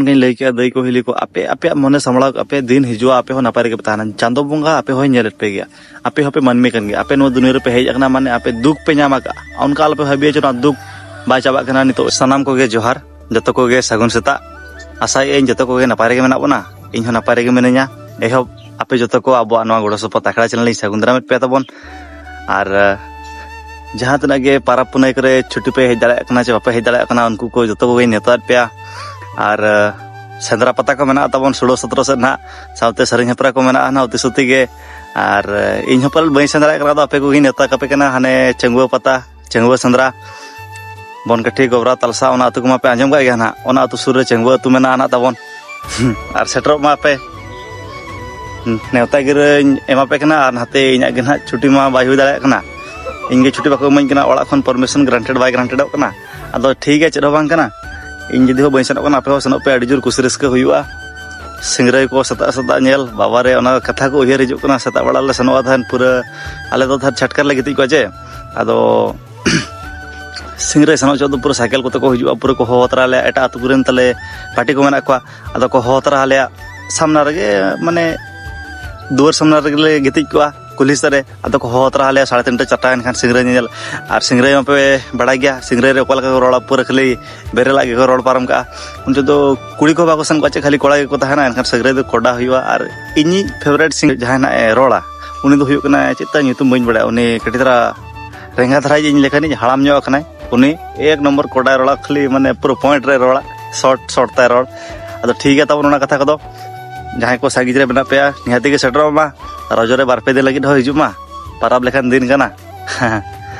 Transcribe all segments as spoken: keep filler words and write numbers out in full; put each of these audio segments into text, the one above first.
ᱚᱱᱠᱟᱧ ᱞᱟᱹᱭ ᱠᱮᱜᱼᱟ, ᱫᱟᱹᱭ ᱠᱚ ᱦᱤᱞᱤ ᱠᱚ, ᱟᱯᱮ ᱟᱯᱮᱭᱟᱜ ᱢᱚᱱᱮ ᱥᱟᱢᱵᱲᱟᱣ ᱠᱟᱜ ᱯᱮ, ᱫᱤᱱ ᱦᱤᱡᱩᱜᱼᱟ, ᱟᱯᱮ ᱦᱚᱸ ᱱᱟᱯᱟᱭ ᱨᱮᱜᱮ ᱯᱮ ᱛᱟᱦᱮᱱᱟ᱾ ᱪᱟᱸᱫᱚ ᱵᱚᱸᱜᱟ ᱟᱯᱮ ᱦᱚᱸᱭ ᱧᱮᱞᱮᱫ ᱯᱮ ᱜᱮᱭᱟ᱾ ᱟᱯᱮ ᱦᱚᱸᱯᱮ ᱢᱟᱹᱱᱢᱤ ᱠᱟᱱ ᱜᱮᱭᱟ, ᱟᱯᱮ ᱱᱚᱣᱟ ᱫᱩᱱᱤᱭᱟᱹ ᱨᱮᱯᱮ ᱦᱮᱡ ᱟᱠᱟᱱᱟ, ᱢᱟᱱᱮ ᱟᱯᱮ ᱫᱩᱠ ᱯᱮ ᱧᱟᱢ ᱟᱠᱟᱫᱼᱟ, ᱚᱱᱠᱟ ᱟᱞᱚᱯᱮ ᱵᱷᱟᱹᱵᱤᱭᱟ ᱡᱮ ᱱᱚᱣᱟ ᱫᱩᱠ ᱵᱟᱭ ᱪᱟᱵᱟᱜ ᱠᱟᱱᱟ᱾ ᱱᱤᱛᱚᱜ ᱥᱟᱱᱟᱢ ᱠᱚᱜᱮ ᱡᱚᱦᱟᱨ, ᱡᱚᱛᱚ ᱠᱚᱜᱮ ᱥᱟᱹᱜᱩᱱ ᱥᱮᱛᱟᱜ᱾ ᱟᱥᱟᱭᱮᱫ ᱟᱹᱧ ᱡᱚᱛᱚ ᱠᱚᱜᱮ ᱱᱟᱯᱟᱭ ᱨᱮᱜᱮ ᱢᱮᱱᱟᱜ ᱵᱚᱱᱟ, ᱤᱧ ᱦᱚᱸ ᱱᱟᱯᱟᱭ ᱨᱮᱜᱮ ᱢᱤᱱᱟᱹᱧᱟ᱾ ᱮᱦᱚᱵ ᱟᱯᱮ ᱡᱚᱛᱚ ᱠᱚ ᱟᱵᱚᱣᱟᱜ ᱱᱚᱣᱟ ᱜᱚᱲᱚ ᱥᱚᱯᱚᱦᱚᱫ ᱟᱠᱷᱲᱟ ᱪᱮᱱᱮᱞ ᱤᱧ ᱥᱟᱹᱜᱩᱱ ᱫᱟᱨᱟᱢᱮᱫ ᱯᱮᱭᱟ ᱛᱟᱵᱚᱱ᱾ ᱟᱨ ᱟᱸ, ᱡᱟᱦᱟᱸ ᱛᱤᱱᱟᱹᱜ ᱜᱮ ᱯᱟᱨᱟᱵᱽ ᱯᱩᱱᱟᱹᱭ ᱠᱚᱨᱮ ᱪᱷᱩᱴᱤ ᱯᱮ ᱦᱮᱡ ᱫᱟᱲᱮᱭᱟᱜ ᱠᱟᱱᱟ ᱪᱮ ᱵᱟᱯᱮ ᱦᱮᱡ ᱫᱟᱲᱮᱭᱟᱜ ᱠᱟᱱᱟ, ᱩᱱᱠᱩ ᱠᱚ ᱡᱚᱛᱚ ᱠᱚᱜᱮᱧ ᱱᱮᱣᱛᱟᱭᱮᱫ ᱯᱮᱭᱟ᱾ ᱟᱨ ᱟᱸ, ᱥᱮᱸᱫᱽᱨᱟ ᱯᱟᱛᱟ ᱠᱚ ᱢᱮᱱᱟᱜᱼᱟ ᱛᱟᱵᱚᱱ ᱥᱳᱞᱳ ᱥᱚᱛᱨᱚ ᱥᱮᱫ ᱱᱟᱦᱟᱜ, ᱥᱟᱶᱛᱮ ᱥᱮᱨᱮᱧ ᱦᱮᱯᱨᱟᱣ ᱠᱚ ᱢᱮᱱᱟᱜᱼᱟ ᱱᱟᱦᱟᱜ ᱩᱛᱤ ᱥᱩᱛᱤ ᱜᱮ᱾ ᱟᱨ ᱟᱸ, ᱤᱧ ᱦᱚᱸ ᱯᱟᱞᱮ ᱵᱟᱹᱧ ᱥᱮᱱ ᱫᱟᱲᱮᱭᱟᱜ ᱠᱟᱱᱟ, ᱟᱫᱚ ᱟᱯᱮ ᱠᱚᱜᱮᱧ ᱱᱮᱣᱛᱟ ᱠᱟᱯᱮ ᱠᱟᱱᱟ ᱦᱟᱱᱮ ᱪᱟᱹᱝᱜᱩᱣᱟᱹ ᱯᱟᱛᱟ, ᱪᱟᱹᱝᱜᱩᱣᱟᱹ ᱥᱮᱸᱫᱽᱨᱟ, ᱵᱚᱱᱠᱟᱴᱷᱤ, ᱜᱚᱵᱨᱟ, ᱛᱟᱞᱥᱟ, ᱚᱱᱟ ᱟᱹᱛᱩ ᱠᱚᱢᱟ ᱯᱮ ᱟᱸᱡᱚᱢ ᱠᱟᱜ ᱜᱮᱭᱟ ᱱᱟᱦᱟᱜ᱾ ᱚᱱᱟ ᱟᱹᱛᱩ ᱥᱩᱨ ᱨᱮ ᱪᱟᱹᱝᱜᱩᱣᱟᱹ ᱟᱹᱛᱩ ᱢᱮᱱᱟᱜᱼᱟ ᱱᱟᱦᱟᱜ ᱛᱟᱵᱚᱱ᱾ ᱟᱨ ᱥᱮᱴᱮᱨᱚᱜ ᱢᱟ ᱯᱮ᱾ ᱱᱮᱣᱛᱟ ᱜᱤᱨᱟᱹᱧ ᱮᱢᱟ ᱯᱮ ᱠᱟᱱᱟ, ᱟᱨ ᱱᱟᱛᱮ ᱤᱧᱟᱹᱜ ᱜᱮ ᱱᱟᱦᱟᱜ ᱪᱷᱩᱴᱤ ᱢᱟ ᱵᱟᱭ ᱦᱩᱭ ᱫᱟᱲᱮᱭᱟᱜ ᱠᱟᱱᱟ᱾ ᱤᱧ ᱜᱮ ᱪᱷᱩᱴᱤ ᱵᱟᱠᱚ ᱤᱢᱟᱹᱧ ᱠᱟᱱᱟ, ᱚᱲᱟᱜ ᱠᱷᱚᱱ ᱯᱟᱨᱢᱤᱥᱚᱱ ᱜᱨᱟᱱᱴᱮᱰ ᱵᱟᱭ ᱜᱨᱟᱱᱴᱮᱰᱚᱜ ᱠᱟᱱᱟ᱾ ᱟᱫᱚ ᱴᱷᱤᱠ ᱜᱮᱭᱟ, ᱪᱮᱫ ᱦᱚᱸ ᱵᱟᱝ ᱠᱟᱱᱟ᱾ ᱤᱧ ᱡᱩᱫᱤ ᱦᱚᱸ ᱵᱟᱹᱧ ᱥᱮᱱᱚᱜ ᱠᱟᱱᱟ, ᱟᱯᱮ ᱦᱚᱸ ᱥᱮᱱᱚᱜ ᱯᱮ, ᱟᱹᱰᱤ ᱡᱳᱨ ᱠᱩᱥᱤ ᱨᱟᱹᱥᱠᱟᱹ ᱦᱩᱭᱩᱜᱼᱟ᱾ ᱥᱤᱝᱨᱟᱹᱭ ᱠᱚ ᱥᱮᱛᱟᱜ ᱥᱮᱛᱟᱜ ᱧᱮᱞ, ᱵᱟᱵᱟ ᱨᱮ, ᱚᱱᱟ ᱠᱟᱛᱷᱟ ᱠᱚ ᱩᱭᱦᱟᱹᱨ ᱦᱤᱡᱩᱜ ᱠᱟᱱᱟ᱾ ᱥᱮᱛᱟᱜ ᱵᱮᱲᱟ ᱞᱮ ᱥᱮᱱᱚᱜᱼᱟ ᱛᱟᱦᱮᱱ, ᱯᱩᱨᱟᱹ ᱟᱞᱮ ᱫᱚ ᱛᱟᱦᱮᱱ ᱪᱷᱟᱴᱠᱟ ᱨᱮᱞᱮ ᱜᱤᱛᱤᱡ ᱠᱚᱜᱼᱟ ᱡᱮ, ᱟᱫᱚ ᱥᱤᱝᱨᱟᱹᱭ ᱥᱮᱱᱚᱜ ᱡᱚᱦᱚᱜ ᱫᱚ ᱯᱩᱨᱟᱹ ᱥᱟᱭᱠᱮᱞ ᱠᱚᱛᱮ ᱠᱚ ᱦᱤᱡᱩᱜᱼᱟ, ᱯᱩᱨᱟᱹ ᱠᱚ ᱦᱚᱦᱚ ᱛᱚᱨᱟ ᱞᱮᱭᱟ᱾ ᱮᱴᱟᱜ ᱟᱹᱛᱩ ᱠᱚᱨᱮᱱ ᱛᱟᱞᱮ ᱯᱟᱨᱴᱤ ᱠᱚ ᱢᱮᱱᱟᱜ ᱠᱚᱣᱟ, ᱟᱫᱚ ᱠᱚ ᱦᱚᱦᱚ ᱛᱚᱨᱟ ᱟᱞᱮᱭᱟ ᱥᱟᱢᱱᱟ ᱨᱮᱜᱮ, ᱢᱟᱱᱮ ᱫᱩᱣᱟᱹᱨ ᱥᱟᱢᱱᱟ ᱨᱮᱜᱮ ᱞᱮ ᱜᱤᱛᱤᱡ ᱠᱚᱜᱼᱟ ᱠᱩᱞᱦᱤ ᱥᱮᱫ ᱨᱮ᱾ ᱟᱫᱚ ᱠᱚ ᱦᱚᱦᱚ ᱛᱚᱨᱟ ᱟᱞᱮᱭᱟ ᱥᱟᱲᱮ ᱛᱤᱱᱴᱟ ᱪᱟᱨᱴᱟ ᱮᱱᱠᱷᱟᱱ ᱥᱤᱝᱨᱟᱹᱭ ᱧᱮᱧᱮᱞ᱾ ᱟᱨ ᱥᱤᱝᱨᱟᱹᱭ ᱢᱟᱯᱮ ᱵᱟᱲᱟᱭ ᱜᱮᱭᱟ, ᱥᱤᱝᱨᱟᱹᱭ ᱨᱮ ᱚᱠᱟ ᱞᱮᱠᱟ ᱠᱚ ᱨᱚᱲᱟ, ᱯᱩᱨᱟᱹ ᱠᱷᱟᱹᱞᱤ ᱵᱮᱨᱮᱞᱟᱜ ᱜᱮᱠᱚ ᱨᱚᱲ ᱯᱟᱨᱚᱢ ᱠᱟᱜᱼᱟ᱾ ᱩᱱ ᱡᱚᱦᱚᱜ ᱫᱚ ᱠᱩᱲᱤ ᱠᱚ ᱵᱟᱠᱚ ᱥᱮᱱ ᱠᱚᱜᱼᱟ ᱪᱮ, ᱠᱷᱟᱹᱞᱤ ᱠᱚᱲᱟ ᱜᱮᱠᱚ ᱛᱟᱦᱮᱱᱟ᱾ ᱮᱱᱠᱷᱟᱱ ᱥᱤᱝᱨᱟᱹᱭ ᱫᱚ ᱠᱚᱰᱟ ᱦᱩᱭᱩᱜᱼᱟ᱾ ᱟᱨ ᱤᱧᱤᱡ ᱯᱷᱮᱵᱟᱨᱮᱴ ᱥᱤᱝ ᱡᱟᱦᱟᱸᱭ ᱱᱟᱜ ᱮ ᱨᱚᱲᱟ, ᱩᱱᱤ ᱫᱚ ᱦᱩᱭᱩᱜ ᱠᱟᱱᱟ, ᱪᱮᱫ ᱛᱟᱭ ᱧᱩᱛᱩᱢ ᱵᱟᱹᱧ ᱵᱟᱲᱟᱭᱟ, ᱩᱱᱤ ᱠᱟᱹᱴᱤᱡ ᱫᱷᱟᱨᱟ ᱨᱮᱸᱜᱟ ᱫᱷᱟᱨᱟ ᱤᱧ ᱞᱮᱠᱟ ᱱᱤᱡ ᱦᱟᱲᱟᱢ ᱧᱚᱜ ᱟᱠᱟᱱᱟᱭ᱾ ᱩᱱᱤ ᱮᱠ ᱱᱚᱢᱵᱚᱨ ᱠᱚᱰᱟᱭ ᱨᱚᱲᱟ, ᱠᱷᱟᱹᱞᱤ ᱢᱟᱱᱮ ᱯᱩᱨᱟᱹ ᱯᱚᱭᱮᱱᱴ ᱨᱮ ᱨᱚᱲᱟ, ᱥᱚᱨᱴ ᱥᱚᱨᱴ ᱛᱟᱭ ᱨᱚᱲ᱾ ᱟᱫᱚ ᱴᱷᱤᱠ ᱜᱮᱭᱟ ᱛᱟᱵᱚᱱ ᱚᱱᱟ ᱠᱟᱛᱷᱟ ᱠᱚᱫᱚ᱾ ᱡᱟᱦᱟᱸᱭ ᱠᱚ ᱥᱟᱺᱜᱤᱧ ᱨᱮ ᱢᱮᱱᱟᱜ ᱯᱮᱭᱟ, ᱱᱤᱦᱟᱹᱛ ᱜᱮ ᱥᱮᱴᱮᱨᱚᱜ ᱢᱟ᱾ ᱨᱚᱡᱚ ᱨᱮ ᱵᱟᱨ ᱯᱮ ᱫᱤᱱ ᱞᱟᱹᱜᱤᱫ ᱦᱚᱸ ᱦᱤᱡᱩᱜ ᱢᱟ, ᱯᱟᱨᱟᱵᱽ ᱞᱮᱠᱟᱱ ᱫᱤᱱ ᱠᱟᱱᱟ᱾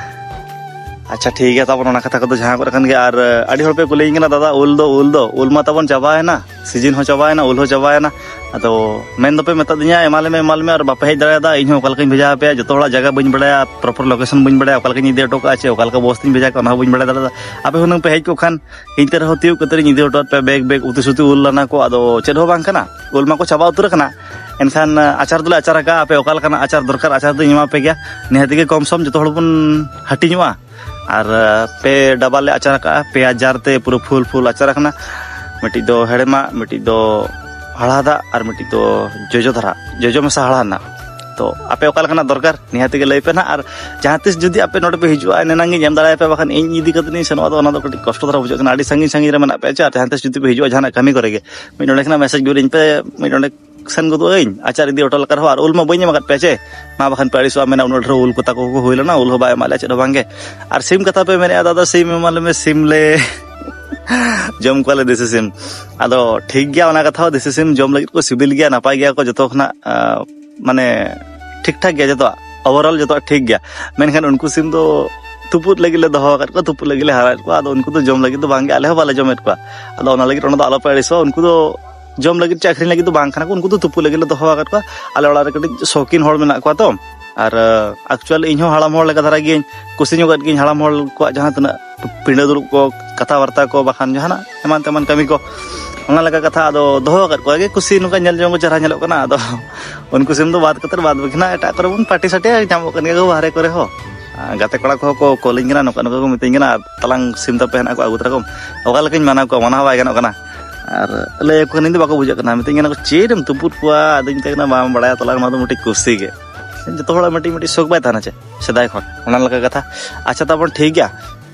ᱟᱪᱪᱷᱟ, ᱴᱷᱤᱠ ᱜᱮᱭᱟ ᱛᱟᱵᱚᱱ ᱚᱱᱟ ᱠᱟᱛᱷᱟ ᱠᱚᱫᱚ ᱡᱟᱦᱟᱸ ᱠᱚᱨᱮ ᱠᱟᱱ ᱜᱮᱭᱟ᱾ ᱟᱨ ᱟᱹᱰᱤ ᱦᱚᱲ ᱯᱮ ᱠᱩᱞᱤᱭᱤᱧ ᱠᱟᱱᱟ, ᱫᱟᱫᱟ, ᱩᱞ ᱫᱚ, ᱩᱞ ᱫᱚ, ᱩᱞ ᱢᱟ ᱛᱟᱵᱚᱱ ᱪᱟᱵᱟᱭᱮᱱᱟ, ᱥᱤᱡᱤᱱ ᱦᱚᱸ ᱪᱟᱵᱟᱭᱮᱱᱟ, ᱩᱞ ᱦᱚᱸ ᱪᱟᱵᱟᱭᱮᱱᱟ᱾ ᱟᱫᱚ ᱢᱮᱱ ᱫᱚᱯᱮ ᱢᱮᱛᱟᱫᱤᱧᱟ ᱮᱢᱟᱞᱮ ᱢᱮ, ᱮᱢᱟᱞᱮ ᱢᱮ, ᱟᱨ ᱵᱟᱯᱮ ᱦᱮᱡ ᱫᱟᱲᱮᱭᱟᱫᱟ᱾ ᱤᱧ ᱦᱚᱸ ᱚᱠᱟ ᱞᱮᱠᱟᱧ ᱵᱷᱮᱡᱟ ᱟᱯᱮᱭᱟ, ᱡᱚᱛᱚ ᱦᱚᱲᱟᱜ ᱡᱟᱭᱜᱟ ᱵᱟᱹᱧ ᱵᱟᱲᱟᱭᱟ, ᱯᱨᱚᱯᱟᱨ ᱞᱳᱠᱮᱥᱚᱱ ᱵᱟᱹᱧ ᱵᱟᱲᱟᱭᱟ, ᱚᱠᱟ ᱞᱮᱠᱟᱧ ᱤᱫᱤ ᱦᱚᱴᱚ ᱠᱟᱜᱼᱟ ᱪᱮ ᱚᱠᱟ ᱞᱮᱠᱟ ᱵᱚᱥ ᱛᱤᱧ ᱵᱷᱮᱡᱟ ᱠᱟᱜᱼᱟ, ᱚᱱᱟ ᱦᱚᱸ ᱵᱟᱹᱧ ᱵᱟᱲᱟᱭ ᱫᱟᱲᱮᱭᱟᱫᱟ᱾ ᱟᱯᱮ ᱦᱩᱱᱟᱹᱝ ᱯᱮ ᱦᱮᱡ ᱠᱚᱜ ᱠᱷᱟᱱ ᱤᱧ ᱛᱮ ᱨᱮᱦᱚᱸ ᱛᱤᱭᱳᱜ ᱠᱟᱛᱮ ᱤᱧ ᱤᱫᱤ ᱦᱚᱴᱚ ᱟᱯᱮᱭᱟ ᱵᱮᱜᱽ ᱵᱮᱜᱽ ᱩᱛᱩ ᱥᱩᱛᱩ ᱩᱞ ᱞᱟᱱᱟ ᱠᱚ᱾ ᱟᱫᱚ ᱪᱮᱫ ᱦᱚᱸ ᱵᱟᱝ ᱠᱟᱱᱟ, ᱩᱞ ᱢᱟᱠᱚ ᱪᱟᱵᱟ ᱩᱛᱟᱹᱨ ᱟᱠᱟᱱᱟ᱾ ᱮᱱᱠᱷᱟᱱ ᱟᱪᱟᱨ ᱫᱚᱞᱮ ᱟᱪᱟᱨ ᱟᱠᱟᱫᱼᱟ, ᱟᱯᱮ ᱚᱠᱟ ᱞᱮᱠᱟᱱᱟᱜ ᱟᱪᱟᱨ ᱫᱚᱨᱠᱟᱨ, ᱟᱪᱟᱨ ᱫᱚᱧ ᱮᱢᱟ ᱯᱮ ᱜᱮᱭᱟ᱾ ᱱᱤᱦᱟᱹᱛ ᱜᱮ ᱠᱚᱢ ᱥᱚᱢ ᱡᱚᱛᱚ ᱦᱚᱲ ᱵᱚᱱ ᱦᱟᱹᱴᱤᱧᱚᱜᱼᱟ᱾ ᱟᱨ ᱯᱮ ᱰᱟᱵᱟ ᱞᱮ ᱟᱪᱟᱨ ᱟᱠᱟᱫᱼᱟ, ᱯᱮᱭᱟ ᱡᱟᱨ ᱛᱮ ᱯᱩᱨᱟᱹ ᱯᱷᱩᱞ ᱯᱷᱩᱞ ᱟᱪᱟᱨ ᱟᱠᱟᱱᱟ᱾ ᱢᱤᱫᱴᱤᱡ ᱫᱚ ᱦᱮᱲᱮᱢᱟᱜ, ᱢᱤᱫᱴᱤᱡ ᱫᱚ ᱦᱟᱲᱦᱟᱫᱟᱜ, ᱟᱨ ᱢᱤᱫᱴᱤᱡ ᱫᱚ ᱡᱚᱡᱚ ᱫᱷᱟᱨᱟ, ᱡᱚᱡᱚ ᱢᱮᱥᱟ ᱦᱟᱲᱦᱟᱫ ᱨᱮᱱᱟᱜ᱾ ᱛᱚ ᱟᱯᱮ ᱚᱠᱟ ᱞᱮᱠᱟᱱᱟᱜ ᱫᱚᱨᱠᱟᱨ, ᱱᱤᱦᱟᱹᱛ ᱜᱮ ᱞᱟᱹᱭ ᱯᱮ ᱱᱟᱦᱟᱜ᱾ ᱟᱨ ᱡᱟᱦᱟᱸ ᱛᱤᱥ ᱡᱩᱫᱤ ᱟᱯᱮ ᱱᱚᱰᱮ ᱯᱮ ᱦᱤᱡᱩᱜᱼᱟ, ᱮᱱᱮ ᱮᱱᱟᱝ ᱜᱤᱧ ᱮᱢ ᱫᱟᱲᱮᱭᱟᱯᱮᱭᱟ, ᱵᱟᱠᱷᱟᱱ ᱤᱧ ᱤᱫᱤ ᱠᱟᱛᱮ ᱤᱧ ᱥᱮᱱᱚᱜᱼᱟ, ᱟᱫᱚ ᱚᱱᱟ ᱫᱚ ᱠᱟᱹᱴᱤᱡ ᱠᱚᱥᱴᱚ ᱫᱷᱟᱨᱟ ᱵᱩᱡᱷᱟᱹᱜ ᱠᱟᱱᱟ᱾ ᱟᱹᱰᱤ ᱥᱟᱺᱜᱤᱧ ᱥᱟᱺᱜᱤᱧ ᱨᱮ ᱢᱮᱱᱟᱜ ᱯᱮᱭᱟ ᱪᱮ, ᱟᱨ ᱡᱟᱦᱟᱸ ᱛᱤᱥ ᱡᱩᱫᱤ ᱯᱮ ᱦᱤᱡᱩᱜᱼᱟ ᱡᱟᱦᱟᱱᱟᱜ ᱠᱟᱹᱢᱤ ᱠᱚᱨᱮ ᱜᱮ, ᱢᱤᱫ ᱱᱚᱰᱮ ᱠᱷᱚᱱᱟᱜ ᱢᱮᱥᱮᱡᱽ ᱜᱚᱫ ᱟᱹᱧ ᱯᱮ, ᱢᱤᱫ ᱱᱚᱰᱮ ᱥᱮᱱ ᱜᱚᱫᱚᱜ ᱟᱹᱧ, ᱟᱪᱟᱨ ᱤᱫᱤ ᱦᱚᱴᱚ ᱞᱮᱠᱟ ᱨᱮᱦᱚᱸ, ᱟᱨ ᱩᱞ ᱢᱟ ᱵᱟᱹᱧ ᱮᱢ ᱟᱠᱟᱫ ᱯᱮᱭᱟ ᱪᱮ, ᱢᱟ ᱵᱟᱠᱷᱟᱱ ᱯᱮ ᱟᱹᱲᱤᱥᱚᱜᱼᱟ, ᱢᱮᱱᱟ ᱩᱱᱟᱹᱜ ᱰᱷᱮᱨ ᱩᱞ ᱠᱚ ᱛᱟᱠᱚ ᱠᱚ ᱦᱩᱭ ᱞᱮᱱᱟ, ᱩᱞ ᱦᱚᱸ ᱵᱟᱭ ᱮᱢᱟᱜ ᱞᱮᱭᱟ ᱪᱮᱫ ᱦᱚᱸ ᱵᱟᱝ ᱜᱮ᱾ ᱟᱨ ᱥᱤᱢ ᱠᱟᱛᱷᱟ ᱯᱮ ᱢᱮᱱᱮᱫᱼᱟ, ᱫᱟᱫᱟ ᱥᱤᱢ ᱮᱢᱟ ᱞᱮᱢᱮ, ᱥᱤᱢ ᱞᱮ ᱡᱚᱢ ᱠᱚᱣᱟᱞᱮ ᱫᱮᱥᱤ ᱥᱤᱢ᱾ ᱟᱫᱚ ᱴᱷᱤᱠ ᱜᱮᱭᱟ, ᱚᱱᱟ ᱠᱟᱛᱷᱟ ᱦᱚᱸ, ᱫᱮᱥᱤ ᱥᱤᱢ ᱡᱚᱢ ᱞᱟᱹᱜᱤᱫ ᱠᱚ ᱥᱤᱵᱤᱞ ᱜᱮᱭᱟ, ᱱᱟᱯᱟᱭ ᱜᱮᱭᱟ ᱠᱚ ᱡᱚᱛᱚ ᱠᱷᱚᱱᱟᱜ, ᱟᱸ, ᱢᱟᱱᱮ ᱴᱷᱤᱠ ᱴᱷᱟᱠ ᱜᱮᱭᱟ ᱡᱚᱛᱚᱣᱟᱜ, overall ᱡᱚᱛᱚᱣᱟᱜ ᱴᱷᱤᱠ ᱜᱮᱭᱟ᱾ ᱢᱮᱱᱠᱷᱟᱱ ᱩᱱᱠᱩ ᱥᱤᱢ ᱫᱚ ᱛᱩᱯᱩᱫ ᱞᱟᱹᱜᱤᱫ ᱞᱮ ᱫᱚᱦᱚ ᱟᱠᱟᱫ ᱠᱚᱣᱟ, ᱛᱩᱯᱩᱫ ᱞᱟᱹᱜᱤᱫ ᱞᱮ ᱦᱟᱨᱟᱭᱮᱫ ᱠᱚᱣᱟ᱾ ᱟᱫᱚ ᱩᱱᱠᱩ ᱫᱚ ᱡᱚᱢ ᱞᱟᱹᱜᱤᱫ ᱫᱚ ᱵᱟᱝᱜᱮ, ᱟᱞᱮ ᱦᱚᱸ ᱵᱟᱞᱮ ᱡᱚᱢᱮᱫ ᱠᱚᱣᱟ᱾ ᱟᱫᱚ ᱚᱱᱟ ᱞᱟᱹᱜᱤᱫ ᱚᱱᱟ ᱫᱚ ᱟᱞᱚᱯᱮ ᱟᱹᱲᱤᱥᱚᱜᱼᱟ, ᱩᱱᱠᱩ ᱫᱚ ᱡᱚᱢ ᱞᱟᱹᱜᱤᱫ ᱪᱮ ᱟᱹᱠᱷᱨᱤᱧ ᱞᱟᱹᱜᱤᱫ ᱫᱚ ᱵᱟᱝ ᱠᱟᱱᱟ ᱠᱚ, ᱩᱱᱠᱩ ᱫᱚ ᱛᱩᱯᱩᱫ ᱞᱟᱹᱜᱤᱫ ᱞᱮ ᱫᱚᱦᱚ ᱟᱠᱟᱫ ᱠᱚᱣᱟ᱾ ᱟᱞᱮ ᱚᱲᱟᱜ ᱨᱮ ᱠᱟᱹᱴᱤᱡ ᱥᱚᱠᱤᱱ ᱦᱚᱲ ᱢᱮᱱᱟᱜ ᱠᱚᱣᱟ ᱛᱚ, ᱟᱨ ᱟᱠᱪᱩᱭᱟᱞᱤ ᱤᱧ ᱦᱚᱸ ᱦᱟᱲᱟᱢ ᱦᱚᱲ ᱞᱮᱠᱟ ᱫᱷᱟᱨᱟ ᱜᱤᱭᱟᱹᱧ, ᱠᱩᱥᱤ ᱧᱚᱜᱚᱜ ᱜᱤᱭᱟᱹᱧ ᱦᱟᱲᱟᱢ ᱦᱚᱲ ᱠᱚᱣᱟᱜ ᱡᱟᱦᱟᱸ ᱛᱤᱱᱟᱹᱜ ᱯᱤᱸᱰᱟᱹ ᱫᱩᱲᱩᱵ ᱠᱚ, ᱠᱟᱛᱷᱟ ᱵᱟᱨᱛᱟ ᱠᱚ, ᱵᱟᱠᱷᱟᱱ ᱡᱟᱦᱟᱱᱟᱜ ᱮᱢᱟᱱ ᱛᱮᱢᱟᱱ ᱠᱟᱹᱢᱤ ᱠᱚ, ᱚᱱᱟ ᱞᱮᱠᱟ ᱠᱟᱛᱷᱟ᱾ ᱟᱫᱚ ᱫᱚᱦᱚ ᱟᱠᱟᱫ ᱠᱚᱣᱟ ᱜᱮ, ᱠᱩᱥᱤ ᱱᱚᱝᱠᱟ ᱧᱮᱞ ᱡᱚᱝ ᱠᱚ ᱪᱮᱦᱨᱟ ᱧᱮᱞᱚᱜ ᱠᱟᱱᱟ᱾ ᱟᱫᱚ ᱩᱱᱠᱩ ᱥᱤᱢ ᱫᱚ ᱵᱟᱫ ᱠᱟᱛᱮᱫ ᱵᱟᱫ ᱵᱟᱹᱠᱤ ᱱᱟᱜ ᱮᱴᱟᱜ ᱠᱚᱨᱮ ᱵᱚᱱ ᱯᱟᱨᱴᱤ ᱥᱟᱴᱤ ᱧᱟᱢᱚᱜ ᱠᱟᱱ ᱜᱮᱭᱟ ᱠᱚ ᱵᱟᱦᱨᱮ ᱠᱚᱨᱮ ᱦᱚᱸ᱾ ᱟᱨ ᱜᱟᱛᱮ ᱠᱚᱲᱟ ᱠᱚᱦᱚᱸ ᱠᱚ ᱠᱚᱞᱤᱧ ᱠᱟᱱᱟ, ᱱᱚᱝᱠᱟ ᱱᱚᱝᱠᱟ ᱠᱚ ᱢᱤᱛᱟᱹᱧ ᱠᱟᱱᱟ, "ᱛᱟᱞᱟᱝ ᱥᱤᱢ ᱛᱟᱯᱮ ᱦᱮᱱᱟᱜ ᱠᱚᱣᱟ, ᱟᱹᱜᱩ ᱛᱚᱨᱟ ᱠᱚᱢ?" ᱚᱠᱟ ᱞᱮᱠᱟᱧ ᱢᱟᱱᱟᱣ ᱠᱚᱣᱟ, ᱢᱟᱱᱟᱣ ᱦᱚᱸ ᱵᱟᱭ ᱜᱟᱱᱚᱜ ᱠᱟᱱᱟ᱾ ᱟᱨ ᱞᱟᱹᱭ ᱟᱠᱚ ᱠᱟᱹᱱᱟᱹᱧ ᱫᱚ ᱵᱟᱠᱚ ᱵᱩᱡᱷᱟᱹᱜ ᱠᱟᱱᱟ, ᱢᱤᱛᱟᱹᱧ ᱠᱟᱱᱟ ᱠᱚ, "ᱪᱮᱫ ᱮᱢ ᱛᱩᱯᱩᱫ ᱠᱚᱣᱟ?" ᱟᱫᱚᱧ ᱢᱮᱛᱟᱭ ᱠᱟᱱᱟ, "ᱵᱟᱢ ᱵᱟᱲᱟᱭᱟ ᱛᱟᱞᱟᱝ, ᱱᱚᱣᱟ ᱫᱚ ᱢᱤᱫᱴᱤᱡ ᱠᱩᱥᱤ ᱜᱮ᱾" ᱡᱚᱛᱚ ᱦᱚᱲᱟᱜ ᱢᱤᱫᱴᱤᱡ ᱢᱤᱫᱴᱤᱡ ᱥᱚᱠ ᱵᱟᱭ ᱛᱟᱦᱮᱱᱟ ᱪᱮ, ᱥᱮᱫᱟᱭ ᱠᱷᱚᱱ ᱚᱱᱟ ᱞᱮᱠᱟ ᱠᱟᱛᱷᱟ᱾ ᱟᱪᱪᱷᱟ, ᱛᱟᱵᱚᱱ ᱴᱷᱤᱠ ᱜᱮᱭᱟ,